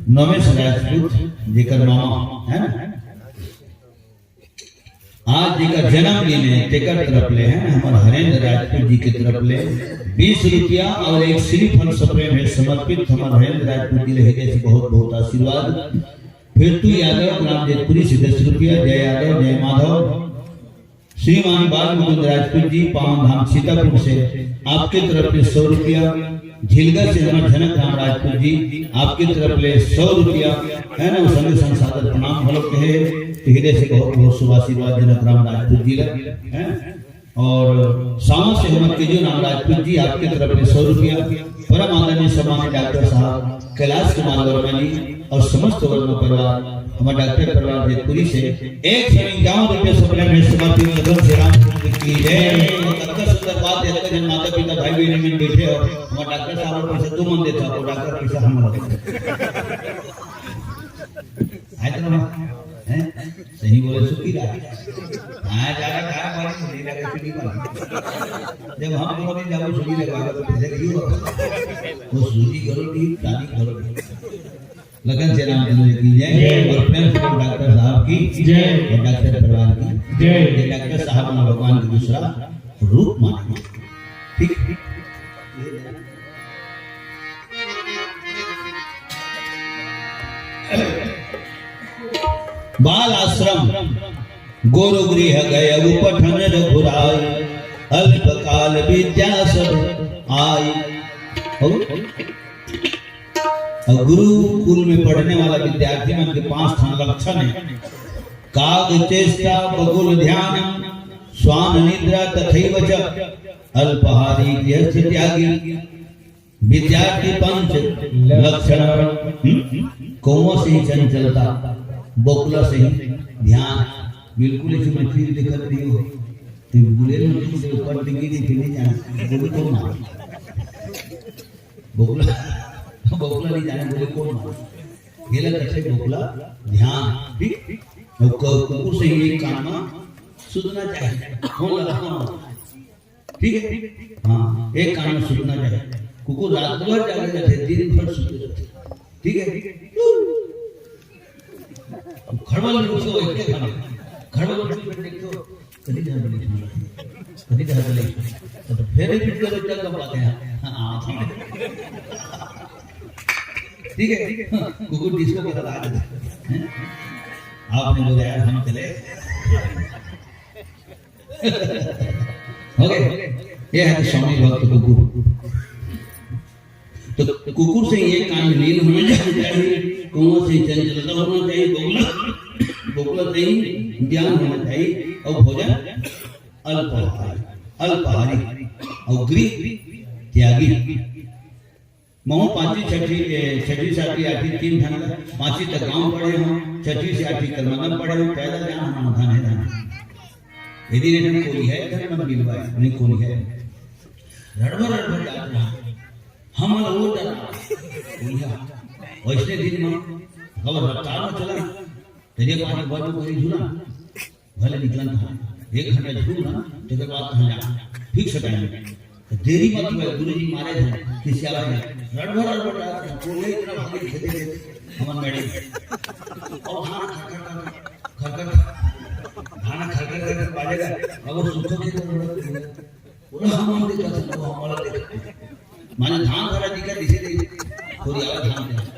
नमेश राजपूत जेकर मामा है ना, आज जेकर जन्मदिन है तेकर तरफ ले है ना, हमर हरेंद्र राजपूत जी के तरफ ले बीस रुपया और एक श्रीफल सप्रेम है समर्पित हमर हरेंद्र राजपूत जी ले हृदय से बहुत बहुत आशीर्वाद। फिर तू यादव ग्राम जैतपुरी से दस रुपया, जय यादव जय माधव। श्रीमान बाल मुकुंद राजपूत जी पावन धाम सीतापुर से आपके तरफ से सौ रुपया, झिलगा से हमारे जनक राम राजपूत जी आपके तरफ ले सौ रुपया है ना, संगे संग सादर प्रणाम हम लोग कहे तो हृदय से बहुत बहुत शुभ आशीर्वाद जनक राम राजपूत जी ला, है। और सावन से हमारे केजू राम राजपूत जी आपके तरफ ले सौ रुपया, परम आदरणीय सम्मानित डॉक्टर साहब कैलाश कुमार वर्मा जी और समस्त वर्मा परिवार, हमारे डॉक्टर परिवार जैतपुरी से एक सौ इक्यावन रुपये सप्रेम है समर्पित लखन श्री रामचंद्र की जय। अतका सुंदर बात है, अतका जन माता पिता भाई बहन मन बैठे हो, हमारे डॉक्टर साहब पैसा दो मन देता हो, डॉक्टर पैसा हम लोग आए तो ना, हैं? सही बोले सुखी रहा। हाँ, ज्यादा खराब वाली नहीं लगे, सुखी वाली। जब हम लोग नहीं जाओ, सुखी लगा, तो पैसे क्यों होगा? वो सूजी करो, नहीं, दानी करो। लखन श्री रामचंद्र की जय। जय। और प्रेम से डॉक्टर साहब की जय। और डॉक्टर परिवार की जय। ये डॉक्टर साहब ना भगवान का दूसरा रूप माने। ठीक। बाल आश्रम गुरु गृह गए पठन रघुराई, अल्पकाल विद्या सब आई। हो? और गुरुकुल में पढ़ने वाला विद्यार्थी मन के पांच ठन लक्षण है। काग चेष्टा बकुल ध्यान, स्वान निद्रा तथैव च, अल्पहारी गृहस्थ त्यागी। विद्यार्थी पंच लक्षण, हम्म? कौवा से ही चंचलता, बोकला से ही ध्यान। बिल्कुल ऐसे मछली दिखत नहीं हो, तो बोले ना, तुम से ऊपर डिग्गी नहीं, फिर नहीं जाना, बोले कौन मारे? बोकला, बोकला नहीं जाने, बोले कौन मारे? ये लग अच्छा बोकला, ध्यान, ठीक? और क-, कुकुर से ही एक कान में सुनना चाहिए। कौन लगा? हाँ। ठीक है? हाँ, एक कान में सुनना चाहिए। कुकुर रात भर जागे रहते, दिन भर सुते रहते। ठीक है? खड़बल में उसको एक के खाने। खड़बल में उसको देखो, कभी घर बनी सुन रही है। कभी घर बनी। तो फिर भी पिछले लोग चल कब आते हैं? हाँ, हाँ। ठीक है? हाँ, कुकुर डिस्को को बता देते हैं। आपने बोला, "यार, हम चले।" ओके, ये है स्वामी भक्त कुकुर। तो कुकुर से ये कान लीन होना चाहिए, कौवा से चंचलता होना चाहिए, बोकला, बोकला से ही ज्ञान होना चाहिए, और भोजन अल्पाहारी, अल्पाहारी, और गृह त्यागी। महूं पांचवी, छठी, ए, छठी से आठवीं, आठवीं तीन ठन ला, पांचवी तक गांव पढ़े हंव, छठी से आठवीं करमंदा पढ़े हंव, पैदल जाना हमारा धान है, धान। यदि नहीं कोई है, घर में मिलवाए, नहीं कोई है। रड़वा, रड़वा जात रहा। हम लोग वो डर, कोई है। वैसने दिन में, अगर रफ्तार में चला, तेरे पास बाजू कोई झूला, भले निकलन था, एक घंटा झूल ना, तेकर बाद कहाँ जा, फिक्स टाइम। तो देरी मत हुआ, गुरु जी मारे थे, किसी आला ने, रड़भर रड़भर रहा था, बोले इतना भागे खेते थे, हमारे मैडम। और हाँ, खर, खर, खर, खर, खर, खाना खर, खर, खर, खर, बाजेगा, अब वो सूखो खेत में बोला, बोला, "हम, हम देखा था, वो हमारा देखा था।" माने धान भरा जी का दिसे दे, थोड़ी आला धान दे।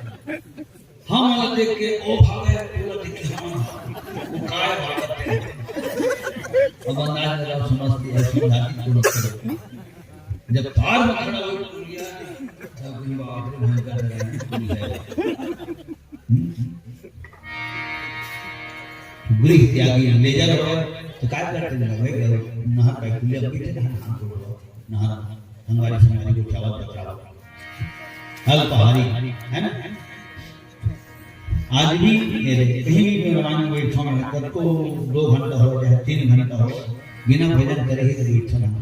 देख के ओ भागे, पूरा देख के हम, वो काय भागत हे। अब अंदाज लगाओ, समझ के ऐसी जाति को रखते हैं। जब तार में खड़ा हो टुरिया, तब भी बाप रे, भयंकर डराई टुरिया। हम्म? गृह त्यागी, ले जा रहा है, तो काय करते हैं? भाई, नहा का कुलिया बैठे, नहा, नहा को, नहा, हमारी समाज को क्या बात बताओ। अल्पाहारी, है ना? आज भी मेरे कहीं भी मैं रामायण में बैठा हूँ, कब को दो घंटा हो जाए, तीन घंटा हो, बिना भोजन करे ही तो बैठा हूँ।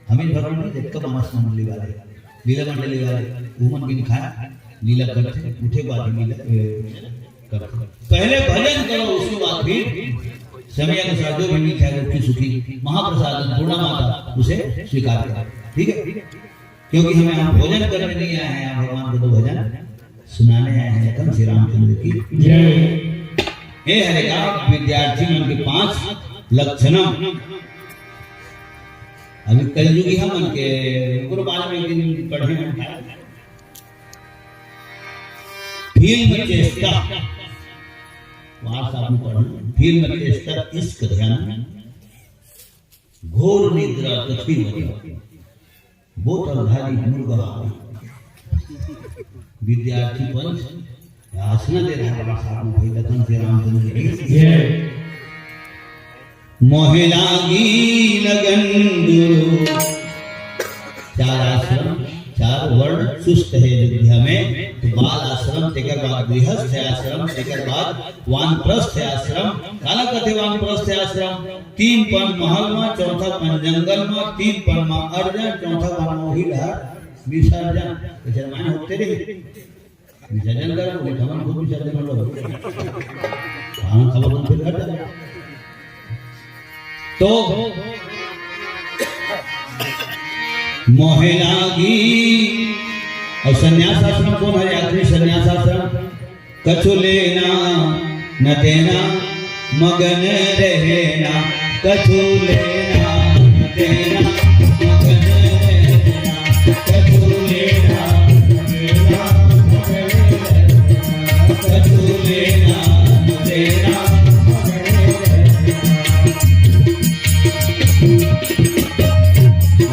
हमें भगवान ने जब कब मानस मंडली वाले, लीला मंडली वाले, उमन बिन खाए लीला करते, उठे बाद लीला, ए, करते। पहले भजन करो, उसके बाद फिर समय अनुसार जो भी मिल जाए, रुखी सुखी महाप्रसाद अन्नपूर्णा माता उसे स्वीकार करो, ठीक है? क्योंकि हमें यहाँ भोजन करने नहीं आए हैं, यहाँ भगवान को तो भजन सुनाने आए हैं। कम श्री रामचंद्र की जय। हे हरे का विद्यार्थी मन के पांच लक्षणम। अभी कलयुगी हम मन के, उनको बाद में एक दिन पढ़े हम। फिल्म चेष्टा, वार साहब ने पढ़ा, फिल्म चेष्टा, इश्क ध्यान, घोर निद्रा कथी मजा, बोतल धारी मुर्गा हारी। विद्यार्थी पंच आसना दे रहा है, साथ में भाई लखन श्री रामचंद्र की जय। मोहे लागी लगन गुरु। चार आश्रम, चार वर्ण सुस्त है अयोध्या में, तो बाल आश्रम, तेकर बाद गृहस्थ आश्रम, तेकर बाद वानप्रस्थ आश्रम। काला कथे वानप्रस्थ आश्रम? तीन पन महल में, चौथा पन जंगल में, तीन पन में अर्जन, चौथा पन में वही डहर विसर्जन। ऐसे माने होते रहे। विसर्जन कर दो, भगवान खुद विसर्जन कर लो। हाँ, खबर तुम फिर कर दो। तो मोहे लागी, और संन्यास आश्रम कौन है? आखिरी संन्यास आश्रम, कछु लेना न देना, मगन रहना, कछु लेना न देना, मगन रहना, कछु लेना न देना, मगन रहना, कछु लेना न देना, मगन रहना।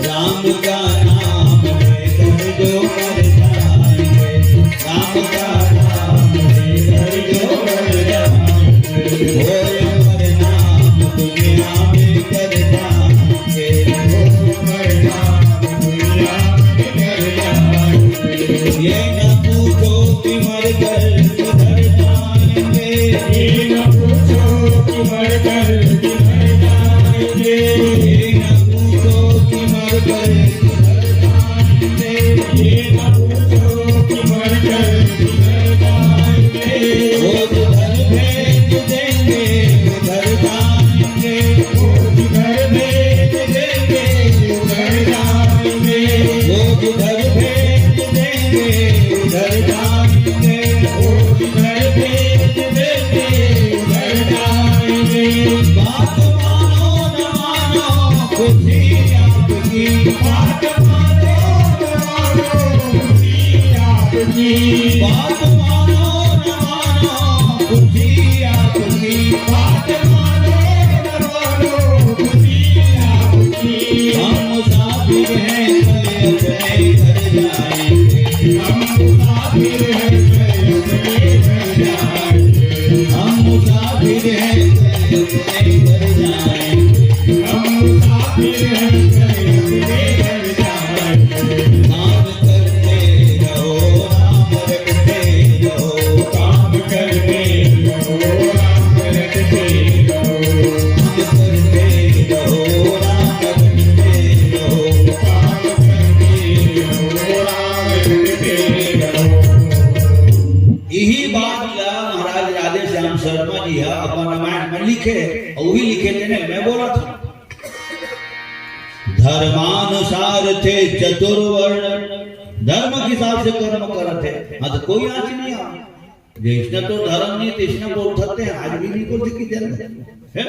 राम का नाम लेकर जो मर जाएंगे, राम का नाम लेकर जो मर जाएंगे, वो अमर नाम दुनिया में कर जाएंगे, वो अमर नाम दुनिया में कर जाएंगे। ये न पूछो कि मर कर किधर जाएंगे, ये न पूछो कि मर कर किधर जाएंगे, ये न पूछो कि मर कर बात मानो न मानो, खुशी आपकी। बात मानो न मानो, खुशी आपकी। बात मानो न मानो, खुशी आपकी। बात मानो न मानो, खुशी आपकी। हम मुसाफिर हैं, कल अपने घर जाएंगे। हम मुसाफिर हैं, कल अपने घर जाएंगे। हम मुसाफिर हैं, कल अपने घर जाएंगे। हम मुसाफिर हैं, कल अपने घर जाएंगे। काम करते रहो, राम रटते रहो। काम करते रहो, राम रटते रहो। काम करते रहो, राम रटते रहो। काम करते रहो, राम रटते रहो। यही बात ला महाराज राधे श्याम शर्मा जी हा अपन रामायण में लिखे, और वही लिखे थे ना, मैं बोला था। धर्मानुसार थे चतुर्वर्ण, धर्म के हिसाब से कर्म करत हे। हाँ, तो कोई आँच नहीं आ। जैसना तो धर्म नहीं, तैसना बोलत हे, आज भी नहीं बोलते कि धर्म है।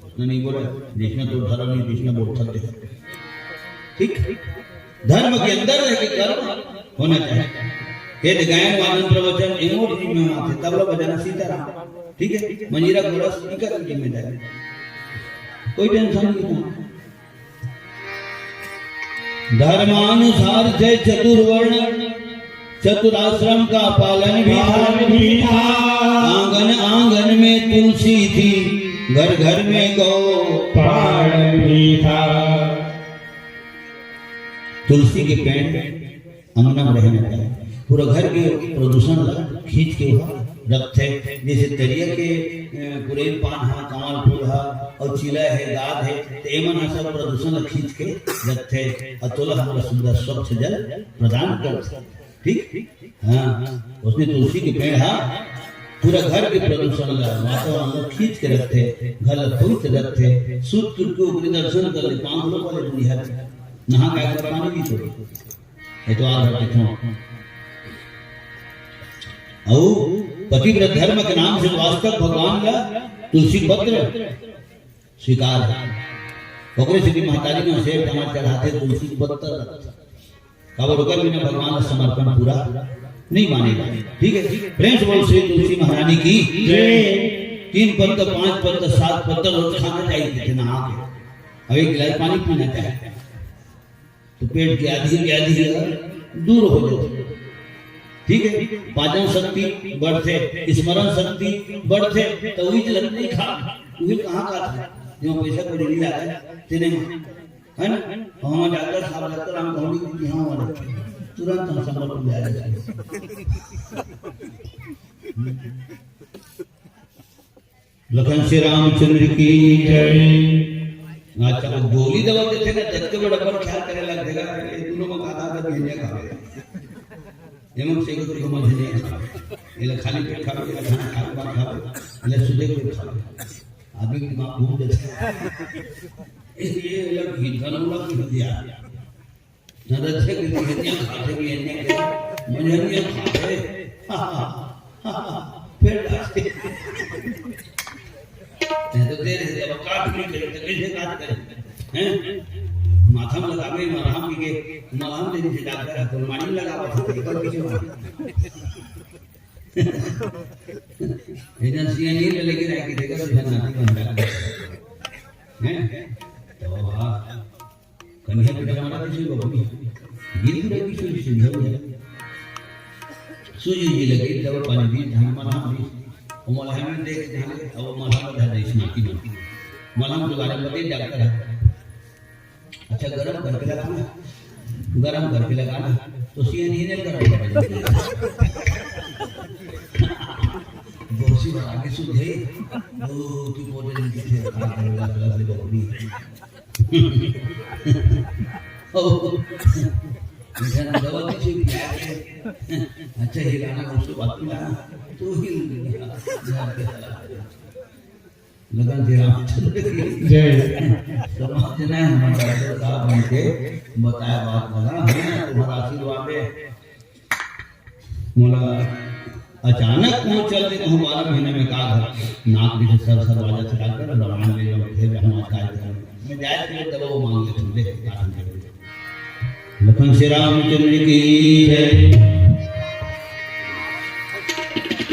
उसने नहीं बोला, जैसना तो धर्म नहीं, तैसना बोलत हे। ठीक, धर्म के अंदर रह के कर्म होना चाहिए। वेद गायन वादन प्रवचन एमोर जिम्मे म आथे, तबला बजाना सीताराम, ठीक है, मंजीरा कोरस इकर जिम्मेदारी, कोई टेंशन नहीं था। धर्मानुसार से चतुर्वर्ण चतुराश्रम का पालन भी था। पालन भी था। आंगन आंगन में तुलसी थी, घर घर में गौ पालन भी था। तुलसी के पेड़ अंगना में रहना चाहिए। पूरा घर के प्रदूषण ला खींच के ओहा रखथे। जैसे तरिया के, अ, पुरैन पान ह, कमल फूल ह, अउ चिला हे, गाद हे, त एमन ह सब प्रदूषण ला खींच के रखथे, अउ तोला हमला सुंदर स्वच्छ जल प्रदान करथे। ठीक? हाँ, उसने तुलसी के पेड़ ह पूरा घर के प्रदूषण ला, वातावरण ला खींच के रखथे, घर ला पवित्र रखथे। सूत के उठ के ओकरे दर्शन कर ले, पाँव धो ले, बढ़िया नहा के आके पानी भी छोड़े। एतवार भर के थों। अउ पतिव्रत धर्म के नाम से वास्तव भगवान ला तुलसी पत्र स्वीकार हे। ओकरे सेती महतारी मन सेब डामा चढ़ाथे, तुलसी पत्र रखथे। काबर ओकर बिना भगवान ला समर्पण पूरा नहीं माने जाथे। ठीक है, प्रेम से बोल श्री तुलसी महारानी की जय। तीन पत्ता, पांच पत्ता, सात पत्ता रोज खाना चाहिए, जितना आके। अब एक गिलास पानी पीना चाहिए। तो पेट के आधी व्याधि ह दूर हो जाथे। ठीक है, पाचन शक्ति बढ़थे, स्मरण शक्ति बढ़थे, तो उही लगथे नहीं खा, उही कहाँ खाथे, जो पैसा कौड़ी नहीं लागे, तेने में, है ना? तो हम डॉक्टर साहब, डॉक्टर हम कहूँगी कि हाँ, वाला तुरंत हम संपर्क में आ जाते हैं। लखन श्री रामचंद्र की जय। अच्छा, वो गोली दवा देथे ना, ततके बड़ अपन ख्याल करे लगथे ना, ये दोनों में खाता था, बिहनिया खावे। ये मन से को तो समझ नहीं आता। ये लोग खाली पेट खावे, ये लोग खाना खाए के बाद खावे, ये लोग सुबह पेट खावे। आदमी के दिमाग घूम जाता है। ये लोग घी, धन वाला घी दिया। नरक के बिहनिया खाथे, बिहनिया के मंझनिया खाथे। फिर डांटे। नहीं तो तेरे से अब काट नहीं करे, तो कैसे काट करे? हैं? माथा में लगावे, मलहम के, मलहम देने से डॉक्टर है, तो मानी लगावा था, तो कल कैसे मानी? इधर सी एन ई ले लेके जाके देखा, तो फिर नाती बन जाता है। हैं? तो हाँ। कन्या बेटा मारा किसी को भी। गिर गिरा किसी की सुविधा हो जाए। सूजी जी लगे, दवा पानी दी, धान मारा दी। वो मलहम देख के धान के, अब मलहम बता दे, इस नाती में। मलहम के बारे में बताइए, डॉक्टर है। अच्छा, गरम करके लगाना, गरम करके लगाना, तो सी एन ई ने गरम करके लगाना। बहुत सी बार आगे सुन गई, वो की पोटे दिन की थे, खा के लगा, लगा, लगा, लगा। ओ, इधर दवा किसी पिला के, अच्छा, हिलाना, उसके बाद पिलाना, तो ही लगन से रामचंद्र की जय। समझना है, हम डॉक्टर साहब उनके बताया बात लगा, है ना, तुम्हारा आशीर्वाद है। मोला अचानक वो चल दे, कहूँ बारह महीना में का घर, नाक भी से सर सर बाजा से डॉक्टर, रामायण ले लो, फिर हम आज कार्यक्रम में जाए, फिर दवा वो मांग ले, तुम दे, लखन श्री रामचंद्र की जय।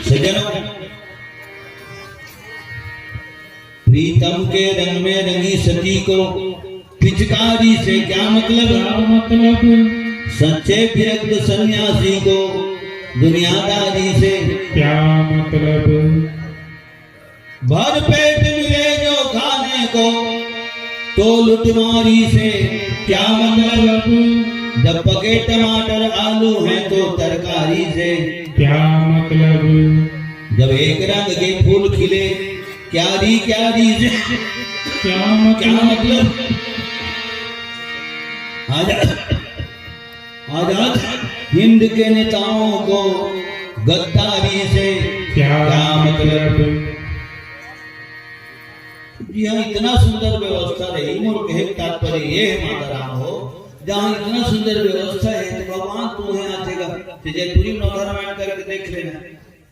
सज्जनों, प्रीतम के रंग में रंगी सती को पिचकारी से क्या मतलब? क्या मतलब? सच्चे विरक्त सन्यासी को दुनियादारी से क्या मतलब? भर पेट मिले जो खाने को, तो लुटमारी से क्या मतलब? जब पके टमाटर आलू हैं तो तरकारी से क्या मतलब? जब एक रंग के फूल खिले क्यारी क्यारी से क्या मतलब? क्या मतलब? आजाद, आजाद हिंद के नेताओं को गद्दारी से क्या क्या मतलब? मतलब? यहाँ इतना सुंदर व्यवस्था रही, मोर कहे के तात्पर्य ये है माता राम हो, जहाँ इतना सुंदर व्यवस्था है तो भगवान तू है आथे गा, तो जयपुरी नौधा रामायण करके देख लेना।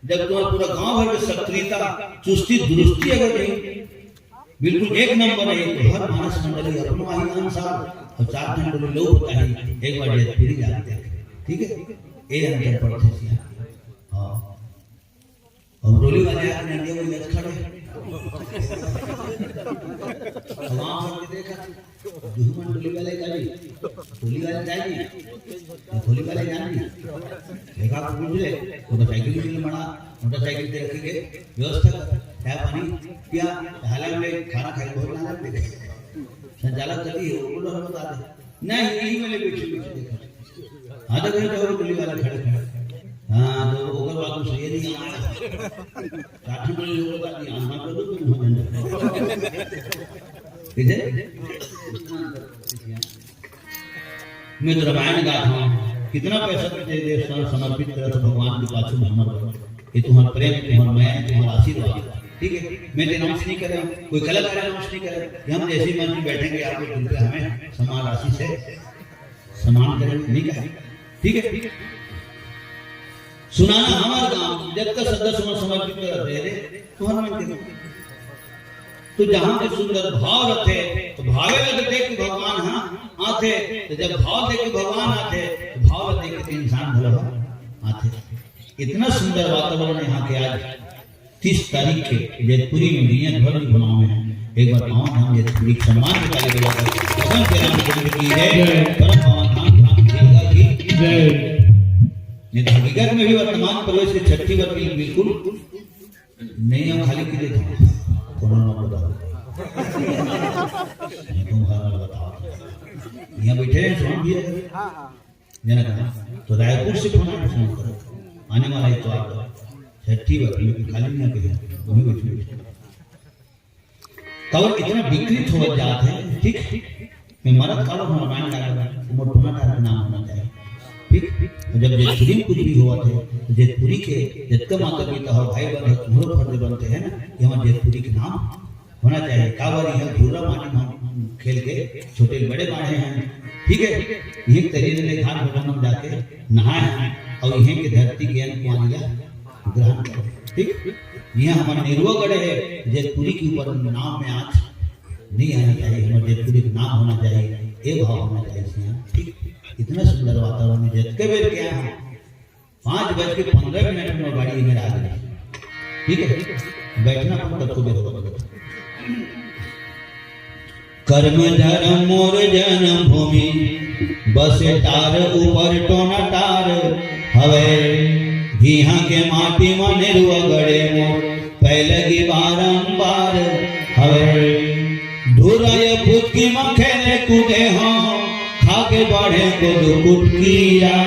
जब तुम्हारा पूरा गांव भर के सक्रियता, चुस्ती दुरुस्ती अगर रही, बिल्कुल एक नंबर है, तो हर मानस मंडली अपनो आही आन साल और चार घंटे में लोग बताही, एक बार जयपुरी जाते हैं, ठीक है? ए अंतर पड़थे सिया। हाँ। अउ टोली वाले आके नंगे मुंह में खड़े। अब वहाँ पर भी देखा, दुश्मन टोली वाले का जी, टोली वाले जाए जी, टोली वाले जाए जी। देखा तो पूछ ले, मोटरसाइकिल भी मना, मोटरसाइकिल पे रखेंगे, व्यवस्था कर, चाय पानी पिया, हालांकि खाना खाए बहुत ना दे। संचालक कभी है, वो लोग बता दे। नहीं, यही मैंने बैठे बैठे देखा। हाँ, तो फिर तो टोली वाले खड़े खड़े। हाँ, तो ओकर बाद तो सही नहीं आया। काठी में लोग बता दिया, हाँ, तो तुम हो जाना। ठीक है? मैं तो रामायण गात हूँ, कितना पैसा दे दे, सम-, समर्पित करत हो भगवान के पाछू में हमर बर। ये तुम्हार प्रेम, तुम्हार मया, तुम्हार आशीर्वाद। ठीक है, मैं तो अनाउंस नहीं कर रहा हूँ, कोई कलाकार अनाउंस नहीं कर रहा है। हम जैसे ही मंच में बैठेंगे, आपके दिल पे हमें समान राशि से सम्मान करेंगे, नहीं कहा? ठीक है, सुनाना हमारे काम, जब तक सदस्य मन समर्पित कर रहे थे, तो हम मन के तो जहाँ पे सुंदर भाव रथे, तो भावे लगे देख के भगवान हाँ आथे, तो जब भाव देख के भगवान आथे, तो भाव देख के इंसान भला आथे। इतना सुंदर वातावरण यहाँ के आज तीस तारीख के जैतपुरी में भैया ध्वज बनावे हैं। एक बार पावन धाम जैतपुरी के सम्मान के ताली बजाकर भगवान श्री रामचंद्र की जय, परम पावन धाम धाम की जय। नहीं तो हकीकत में भी वर्तमान प्रवेश के छठी वर्ग की बिल्कुल नहीं, हम खाली के लिए था। कोरोना को बताओ। नहीं, तुम खाना बताओ। यहाँ बैठे हैं, सुन दिया। जना कहा, तो रायपुर से फोन आया, फोन करो। आने वाला इतवार को छठी बार, लेकिन खाली नहीं आते हैं, वहीं बैठे बैठे। काबर इतना विकृत हो जाते हैं, ठीक? मैं मरत काबर हमारा माइंड लगा, उमर टोना का नाम होना चाहिए, ठीक? और जब जैतपुरी में कुछ भी हुआ थे, तो जैतपुरी के जितने माता पिता हो, भाई बहन हो, तुम्हारे फर्ज बनते हैं ना, कि हमारे जैतपुरी के नाम होना चाहिए। काबर यहाँ धूरा माटी में हम खेल के छोटे बड़े बाढ़े हैं, ठीक है? यही तरीके से घाट भवन में जाके नहाए हैं और यहीं की धरती के अन्न पानी का ग्रहण करें, ठीक? यहाँ हमारे नेरुआ गढ़ है, जैतपुरी के ऊपर नाम में आँच नहीं आना चाहिए, हमारे जैतपुरी का नाम होना चाहिए, ये भाव होना चाहिए यहाँ, ठीक? इतना सुंदर वातावरण है, जैतके बेर क्या है, पाँच बज के पन्द्रह मिनट में गाड़ी में आ गई। ठीक है, बैठना अपन तब को बेर होगा। कर्म धर्म मोर जन्म भूमि, बसे टार ऊपर टोना टार हवे। बिहा के माटी म नेरुआ गड़े मोर, पैलगी बारंबार हवे। धुरय फुटकी म खेले कूदे हो, खा के बढ़े को दो कुटकिया।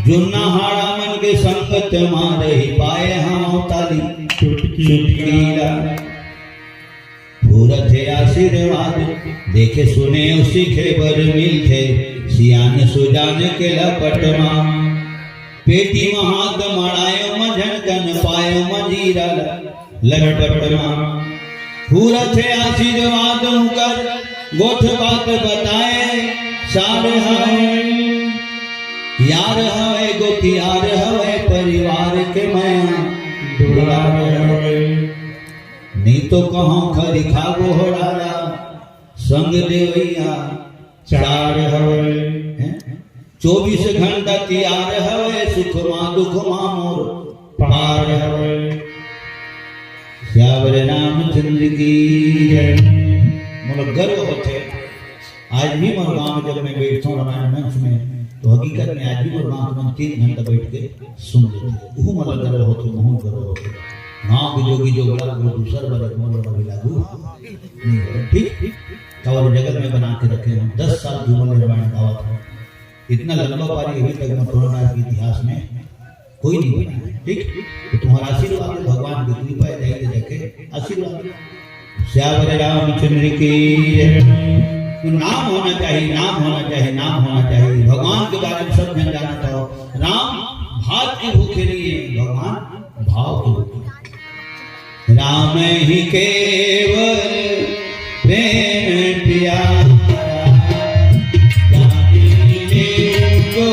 जुन्ना हाड़ा मन के संगत मा रही पाए हम ताली चुटकी चुटकिया। पूरत हे आशीर्वाद, देखे सुने सीखे बर मिलथे, सियान सुजान के लपट मा। पेटी म हाथ मड़ायो म झनकन पायो म जीरा ल-, लटपट मा। पूरत हे आशीर्वाद उकर, गोठ बात बताए सार हवे। यार हवे गोतियार हवे, परिवार के मया दुलार हवे। नहीं तो कहाँ खरी खा गोहराला, संग देवैया चार हवे। हैं? चौबीस घंटा तियार हवे, सुख मा दुख मा मोर पार हवे। सियावर रामचंद्र की जय। मोला गर्व होथे, आज भी मोर गांव में जब मैं बैठता हूँ रामायण मंच में, तो हकीकत में आज भी मोर गांव के मन तीन घंटा बैठ के सुन लेथे। उहू मोला गर्व होथे, महू गर्व होथे। गांव के जोगी जोगला वो दूसर बरे मोर बरे लागू नहीं हो, ठीक? और जगत में बना के रखे हम दस साल की उम्र में रामायण गावत हूँ। इतना लंबा पारी अभी तक मथुरा राज के इतिहास में कोई नहीं बना है, ठीक? तो तुम्हारा आशीर्वाद है, भगवान की कृपा है, जाइए जाके आशीर्वाद। सियावर रामचंद्र की जय। तो नाम होना चाहिए, नाम होना चाहिए, नाम होना चाहिए। भगवान के बारे में सब जन जानता हो। राम भात के भूखे नहीं है, भगवान भाव के भूखे। राम ही केवल प्रेम प्यारा, जाने को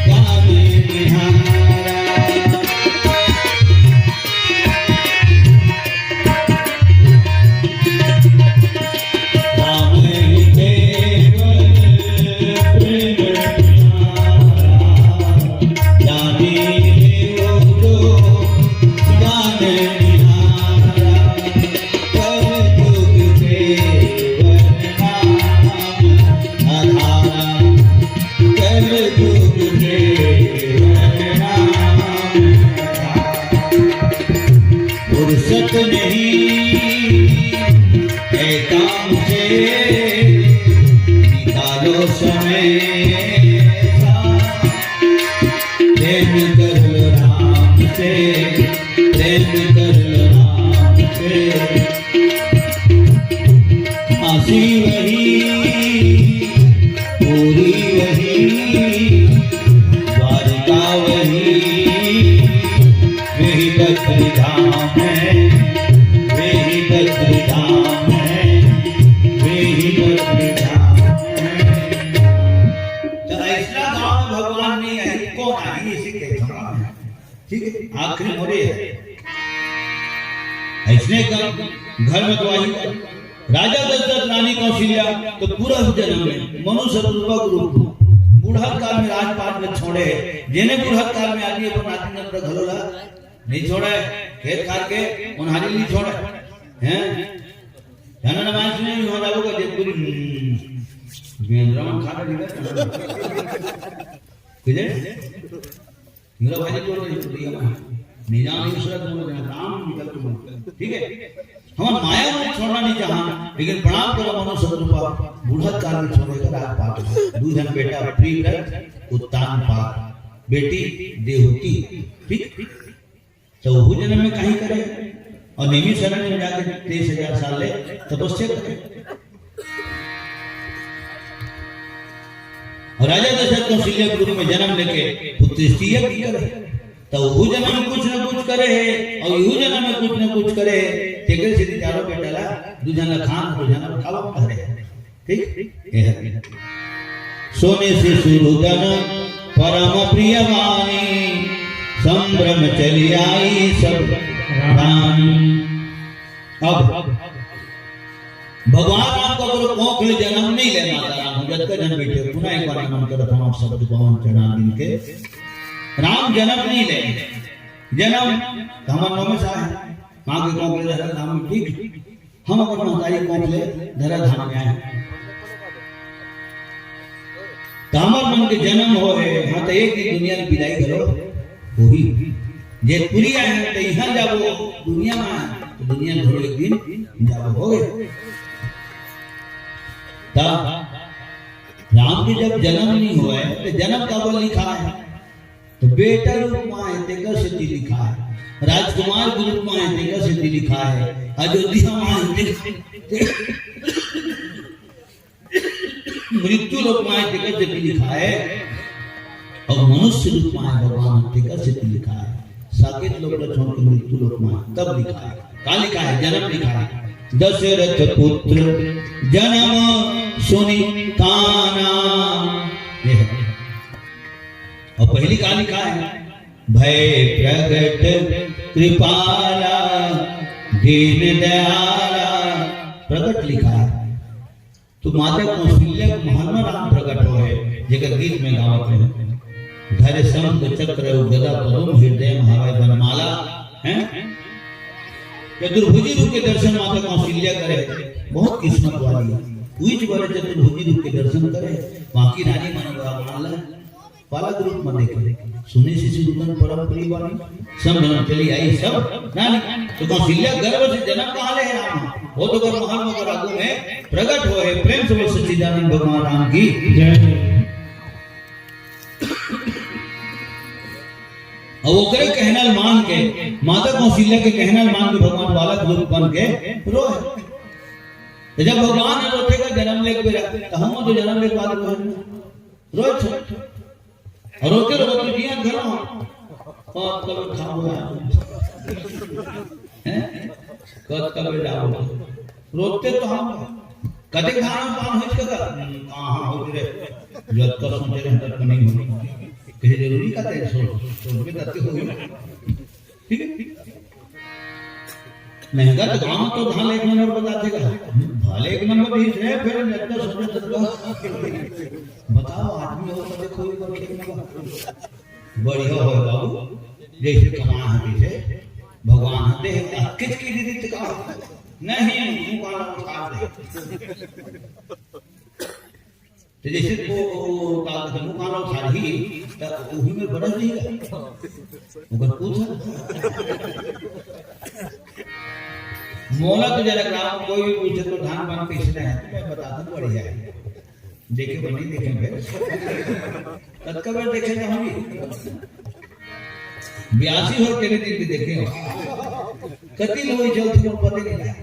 जाने निहारा। राम ही केवल प्रेम प्यारा, में ऐसा प्रेम कर लो राम से, प्रेम कर लो राम से। काशी वही, पुरी वही, द्वारिका वही, वही बद्री धाम है, वही बद्री धाम है, वही बद्री धाम है। त अइसना गाँव में भगवान नहीं है, कौन आही, इसे कहत हँव। ठीक है, आखिरी मोरे है। अइसने का घर में तो आही। राजा दशरथ, रानी कौशल्या तो पूरा जनम में मनुष्य रूपक रूप में बूढ़त काल में राजपाट ल छोड़े हे। जेने बूढ़त काल में आदमी अपन नाती नंद घलो ला नहीं छोड़े, खेत खार के ओन्हारी नहीं छोड़े। हैं? जाना ना मानस नहीं हो जाओगा, जे पूरी, हम्म, बेंदरा मन खा रही है। ठीक है? मेरा भाई बोल रही है, भैया, निजाम ईश्वर बोल रहे हैं, राम निकल के बोल रहे हैं। ठीक है? हमार माया मन छोड़ना नहीं चाहा, लेकिन प्रणाम करो मनुष्य रूपा, बूढ़त काल में छोड़े का राजपाट। दू झन बेटा प्रियव्रत, उत्तानपाद, बेटी देवहूति। ठीक? त ओहू जनम में काहीं करे अउ नैमिषारण्य में जाके तेईस हजार साल ले तपस्या करे। अउ राजा दशरथ कौशल्या के रूप में जनम लेके पुत्र सृष्टि यज्ञ करे। त ओहू जनम में कुछ न कुछ करे हे अउ इहू जनम में कुछ न कुछ करे हे। तेकर सेती चारों बेटा ला दू झन ला खान, दू झन ला खावा करे। ठीक? ये है। सोने से शुरू धन परम प्रिय वाणी, संभ्रम चली आई सब रानी। अब भगवान राम ककरो कोख ले जनम नहीं ले, माता राम, जतका झन बइठे, पुनः एक बार नमन करत हँव आप सब पावन चरणारविंद के। राम जनम नहीं ले, जनम त हमर नौ में से आए, माँ के कोख ले जनम, नाम ठीक। हम अपन महतारी कोख ले धरा धाम में आए। त हमर मन के जनम होए, हाँ, त एक दिन दुनिया के बिदाई घलो होही। जेतपुरी आए हन, त इहाँ जाबो, दुनिया में आए हन, त दुनिया घलो एक दिन जाबो, होगे। त राम के जब जनम नहीं होए, त जनम काबर लिखाए? त बेटा रूप में आए, तेकर सेती लिखाए। राजकुमार के रूप में आए, तेकर सेती लिखाए। अयोध्या में आए, तेकर, मृत्यु लोक में आए, तेकर सेती लिखाए। अउ मनुष्य रूप में आए भगवान, तेकर सेती लिखाए। साकेत लोक ला छोड़ के मृत्यु लोक में आए, तब लिखाए। का लिखाए? जनम लिखाए। दशरथ पुत्र जनम सुनि काना। ये है। अउ पहिली का लिखाए? भए प्रगट कृपाला दीन दयाला। प्रगट लिखाए। त माता कौशल्या के महल में राम प्रगट होए, जेकर गीत में गावत हे, धरे शंख चक्र अउ गदा पदुम हृदय में हवै वनमाला। हैं? चतुर्भुजी रूप के दर्शन माता कौशल्या करे, बहुत किस्मत वाली हे। उहीच बार चतुर्भुजी रूप के दर्शन करे, बाकी रानी मन भगवान ला बालक रूप में देखे, सुने से शुरू धन परम प्रिय वाणी, संभ्रम चली आई सब रानी। त कौशल्या गर्भ से जनम कहाँ ले हे राम? वो तो कर महल में कर आगू में प्रगट होए। प्रेम से बोल सच्चिदानंद भगवान राम की जय। अब ओकरे कहना ल मान के, माता कौशल्या के कहना ल मान के भगवान बालक रूप बन के रोए। त जब भगवान ह रोथे का जनम लेके बेरा, त हम तो जनम लेके बाद रोए। रोज रोते रोते जिया घर में पाँच करोड़ खाओ। हैं? कत करोड़ जाओ? रोते तो हम कते खाना पान हो चुका था। कहाँ हो रे? जब तो सोचे रहे तब तो नहीं हो। कहे जरूरी का तेरे सोच सोच के तब हो। ठीक है। महंगा तो गाँव तो धान एक नंबर बताथे का। भले एक नंबर ही है, फिर जब तो सोचे तब तो बताओ, आदमी हो तो देखो, एक बार एक नंबर। बढ़िया हो बाबू, जैसे कमाए हैं तैसे भगवान हते हैं। किच की दीदी तो कहा नहीं, तू गाना उठा दे। तो जैसे वो, वो का कहते हैं, वो गाना उठा रही, तो वही में बरस नहीं गया। ओकर पूछ। मोला तो जरा ग्राम कोई भी पूछे तो धान पान कैसे नहीं है, तो मैं बता दूं, बढ़िया है। देखे बर नहीं देखे भाई। कतका बेर देखे ना होही। बयासी हो के दिन भी देखे हो। कति लोग चलते हो पता नहीं है।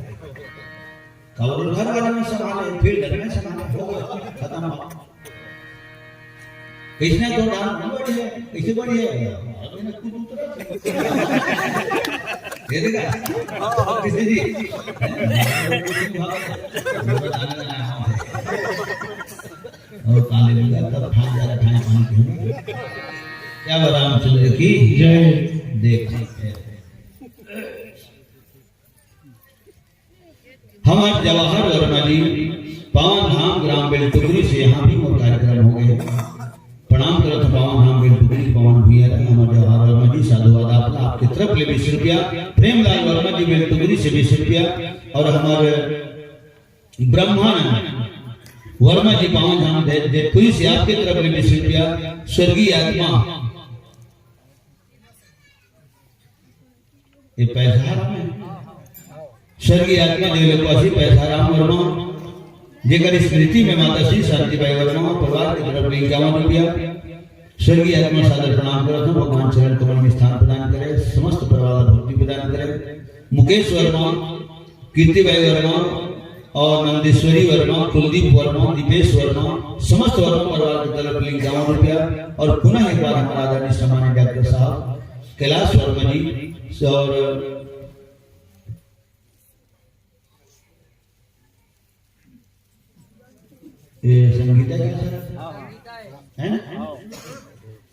कवर घर वाले में संभाले, फील्ड में संभाले, हो गया, खत्म। इसने तो डाल बढ़िया, इसे बढ़िया है। अब इन्हें खुद उतरा। ये देखा? किसी जी? और काले लगा तब ठान जा रहा, ठान पानी के। क्या रामचंद्र की जय। देख। हमर जवाहर वर्मा जी पावन धाम ग्राम बेलटुकरी से यहाँ भी मोर कार्यक्रम हो गए। प्रणाम करत हूँ पावन धाम बेलटुकरी, पावन भैया जी, हमर जवाहर वर्मा जी, साधुवाद आपला, आपके तरफ ले बीस रुपया, प्रेमलाल वर्मा जी बेलटुकरी से बीस रुपया, और हमर ब्रह्मानंद वर्मा जी पावन धाम दे, देवपुरी से आपके तरफ ले बीस रुपया, स्वर्गीय आत्मा ये पैसा हराम है। स्वर्गीय आत्मा देवलोकवासी पैसा राम वर्मा, जेकर स्मृति में माता श्री शांति बाई वर्मा परिवार की तरफ ले इक्यावन रुपया। स्वर्गीय आत्मा सादर प्रणाम करत हूँ, भगवान चरण कमल में स्थान प्रदान करे, समस्त परिवार ला भक्ति प्रदान करे। मुकेश वर्मा, कीर्ति बाई वर्मा और नंदेश्वरी वर्मा, कुलदीप वर्मा, दीपेश वर्मा, समस्त वर्मा परिवार की तरफ ले इक्यावन रुपया। और पुनः एक बार हमारा आदरणीय सम्मानित डॉक्टर साहब कैलाश वर्मा जी और ये संगीता क्या सर? है ना?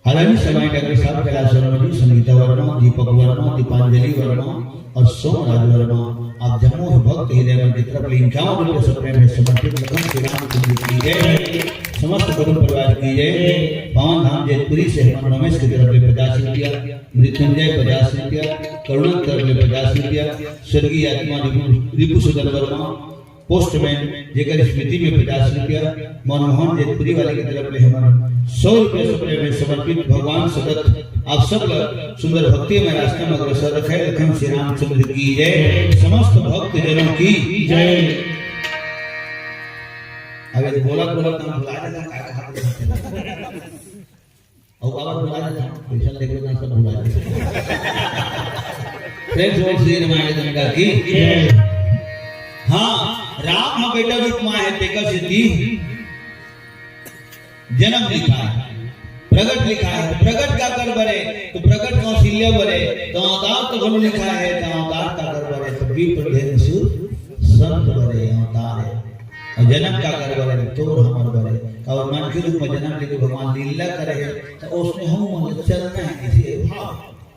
आदरणीय सम्मानित डॉक्टर साहब कैलाश वर्मा जी, संगीता वर्मा, दीपक वर्मा, दीपांजलि वर्मा और सोमराज वर्मा, आप जम्मो भक्त हृदय में की तरफ ले इक्यावन रुपये से प्रेम में समर्पित लखन श्री राम चंद्र की जय, समस्त कुटुंब परिवार की जय। पावन धाम जैतपुरी से हेमंत नमेश की तरफ ले पचास रुपया, मृत्युंजय पचास रुपया, करुणा की तरफ ले पचास रुपया, स्वर्गीय आत्मा रिपु, रिपु सुंदर वर्मा, पोस्टमैन, जेकर स्मृति में पचास रुपया, मनमोहन जैतपुरी वाले की तरफ ले हमन सौ रुपया से प्रेम में समर्पित। भगवान सतत आप सब ला सुंदर भक्ति में रास्ता में अग्रसर रखे। लखन श्री रामचंद्र की जय, समस्त भक्त जनों की जय। अब ये बोला बोला काम भुला देना, काय कहा था? अउ काबर भुला जाथे? पैसा लेके ना सब भुला जाथे। प्रेम से बोल श्री रामायण गंगा की। हाँ, राम ह बेटा रूप मा हे, तेकर सेती जनम लिखाय हे, प्रगट लिखाय हे। प्रगट काकर बर हे? तो प्रगट कौशल्या बर हे, तो अवतार तो घलो लिखाय हे, तो अवतार काकर बर हे? तो विप्र धेनु सुर संत बर हे अवतार हे। अउ जनम काकर बर हे? तोर हमर बर हे। अउ मनखे रूप में जनम लेके भगवान लीला करे हे, तो उसमें हम मन चलना हे, इसे भाव।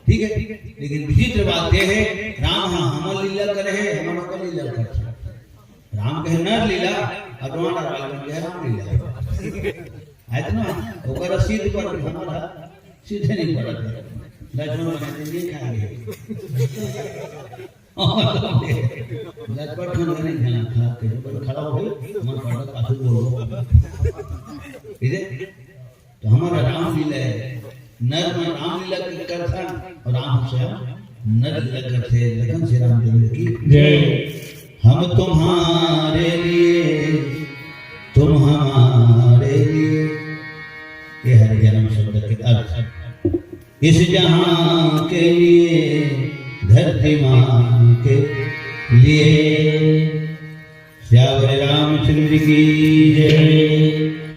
ठीक है, लेकिन विचित्र बात यह है, राम ह हमर लीला करे हे, हमर ओकर लीला करथे। राम कहे नर लीला, अउ डोंगरगढ़ वाले मन कहे राम लीला। है तो ना, ओकर सीध पर हमारा सीधे नहीं पड़त। लक्ष्मण महाराज जी खाएंगे। लटपट खाना नहीं खाना था, कहीं पर खड़ा हो गए, मन पड़ा पाछू बोलो। ठीक है? तो हमारा रामलीला है, नर में रामलीला करता और राम से नर लीला करते हैं। लखन श्री रामचंद्र की जय। हम तुम्हारे लिए, तुम हमारे लिए, ये हर जन्म शब्द के अर्थ। इस जहां के लिए, धरती माँ के लिए। सियावर रामचंद्र की जय।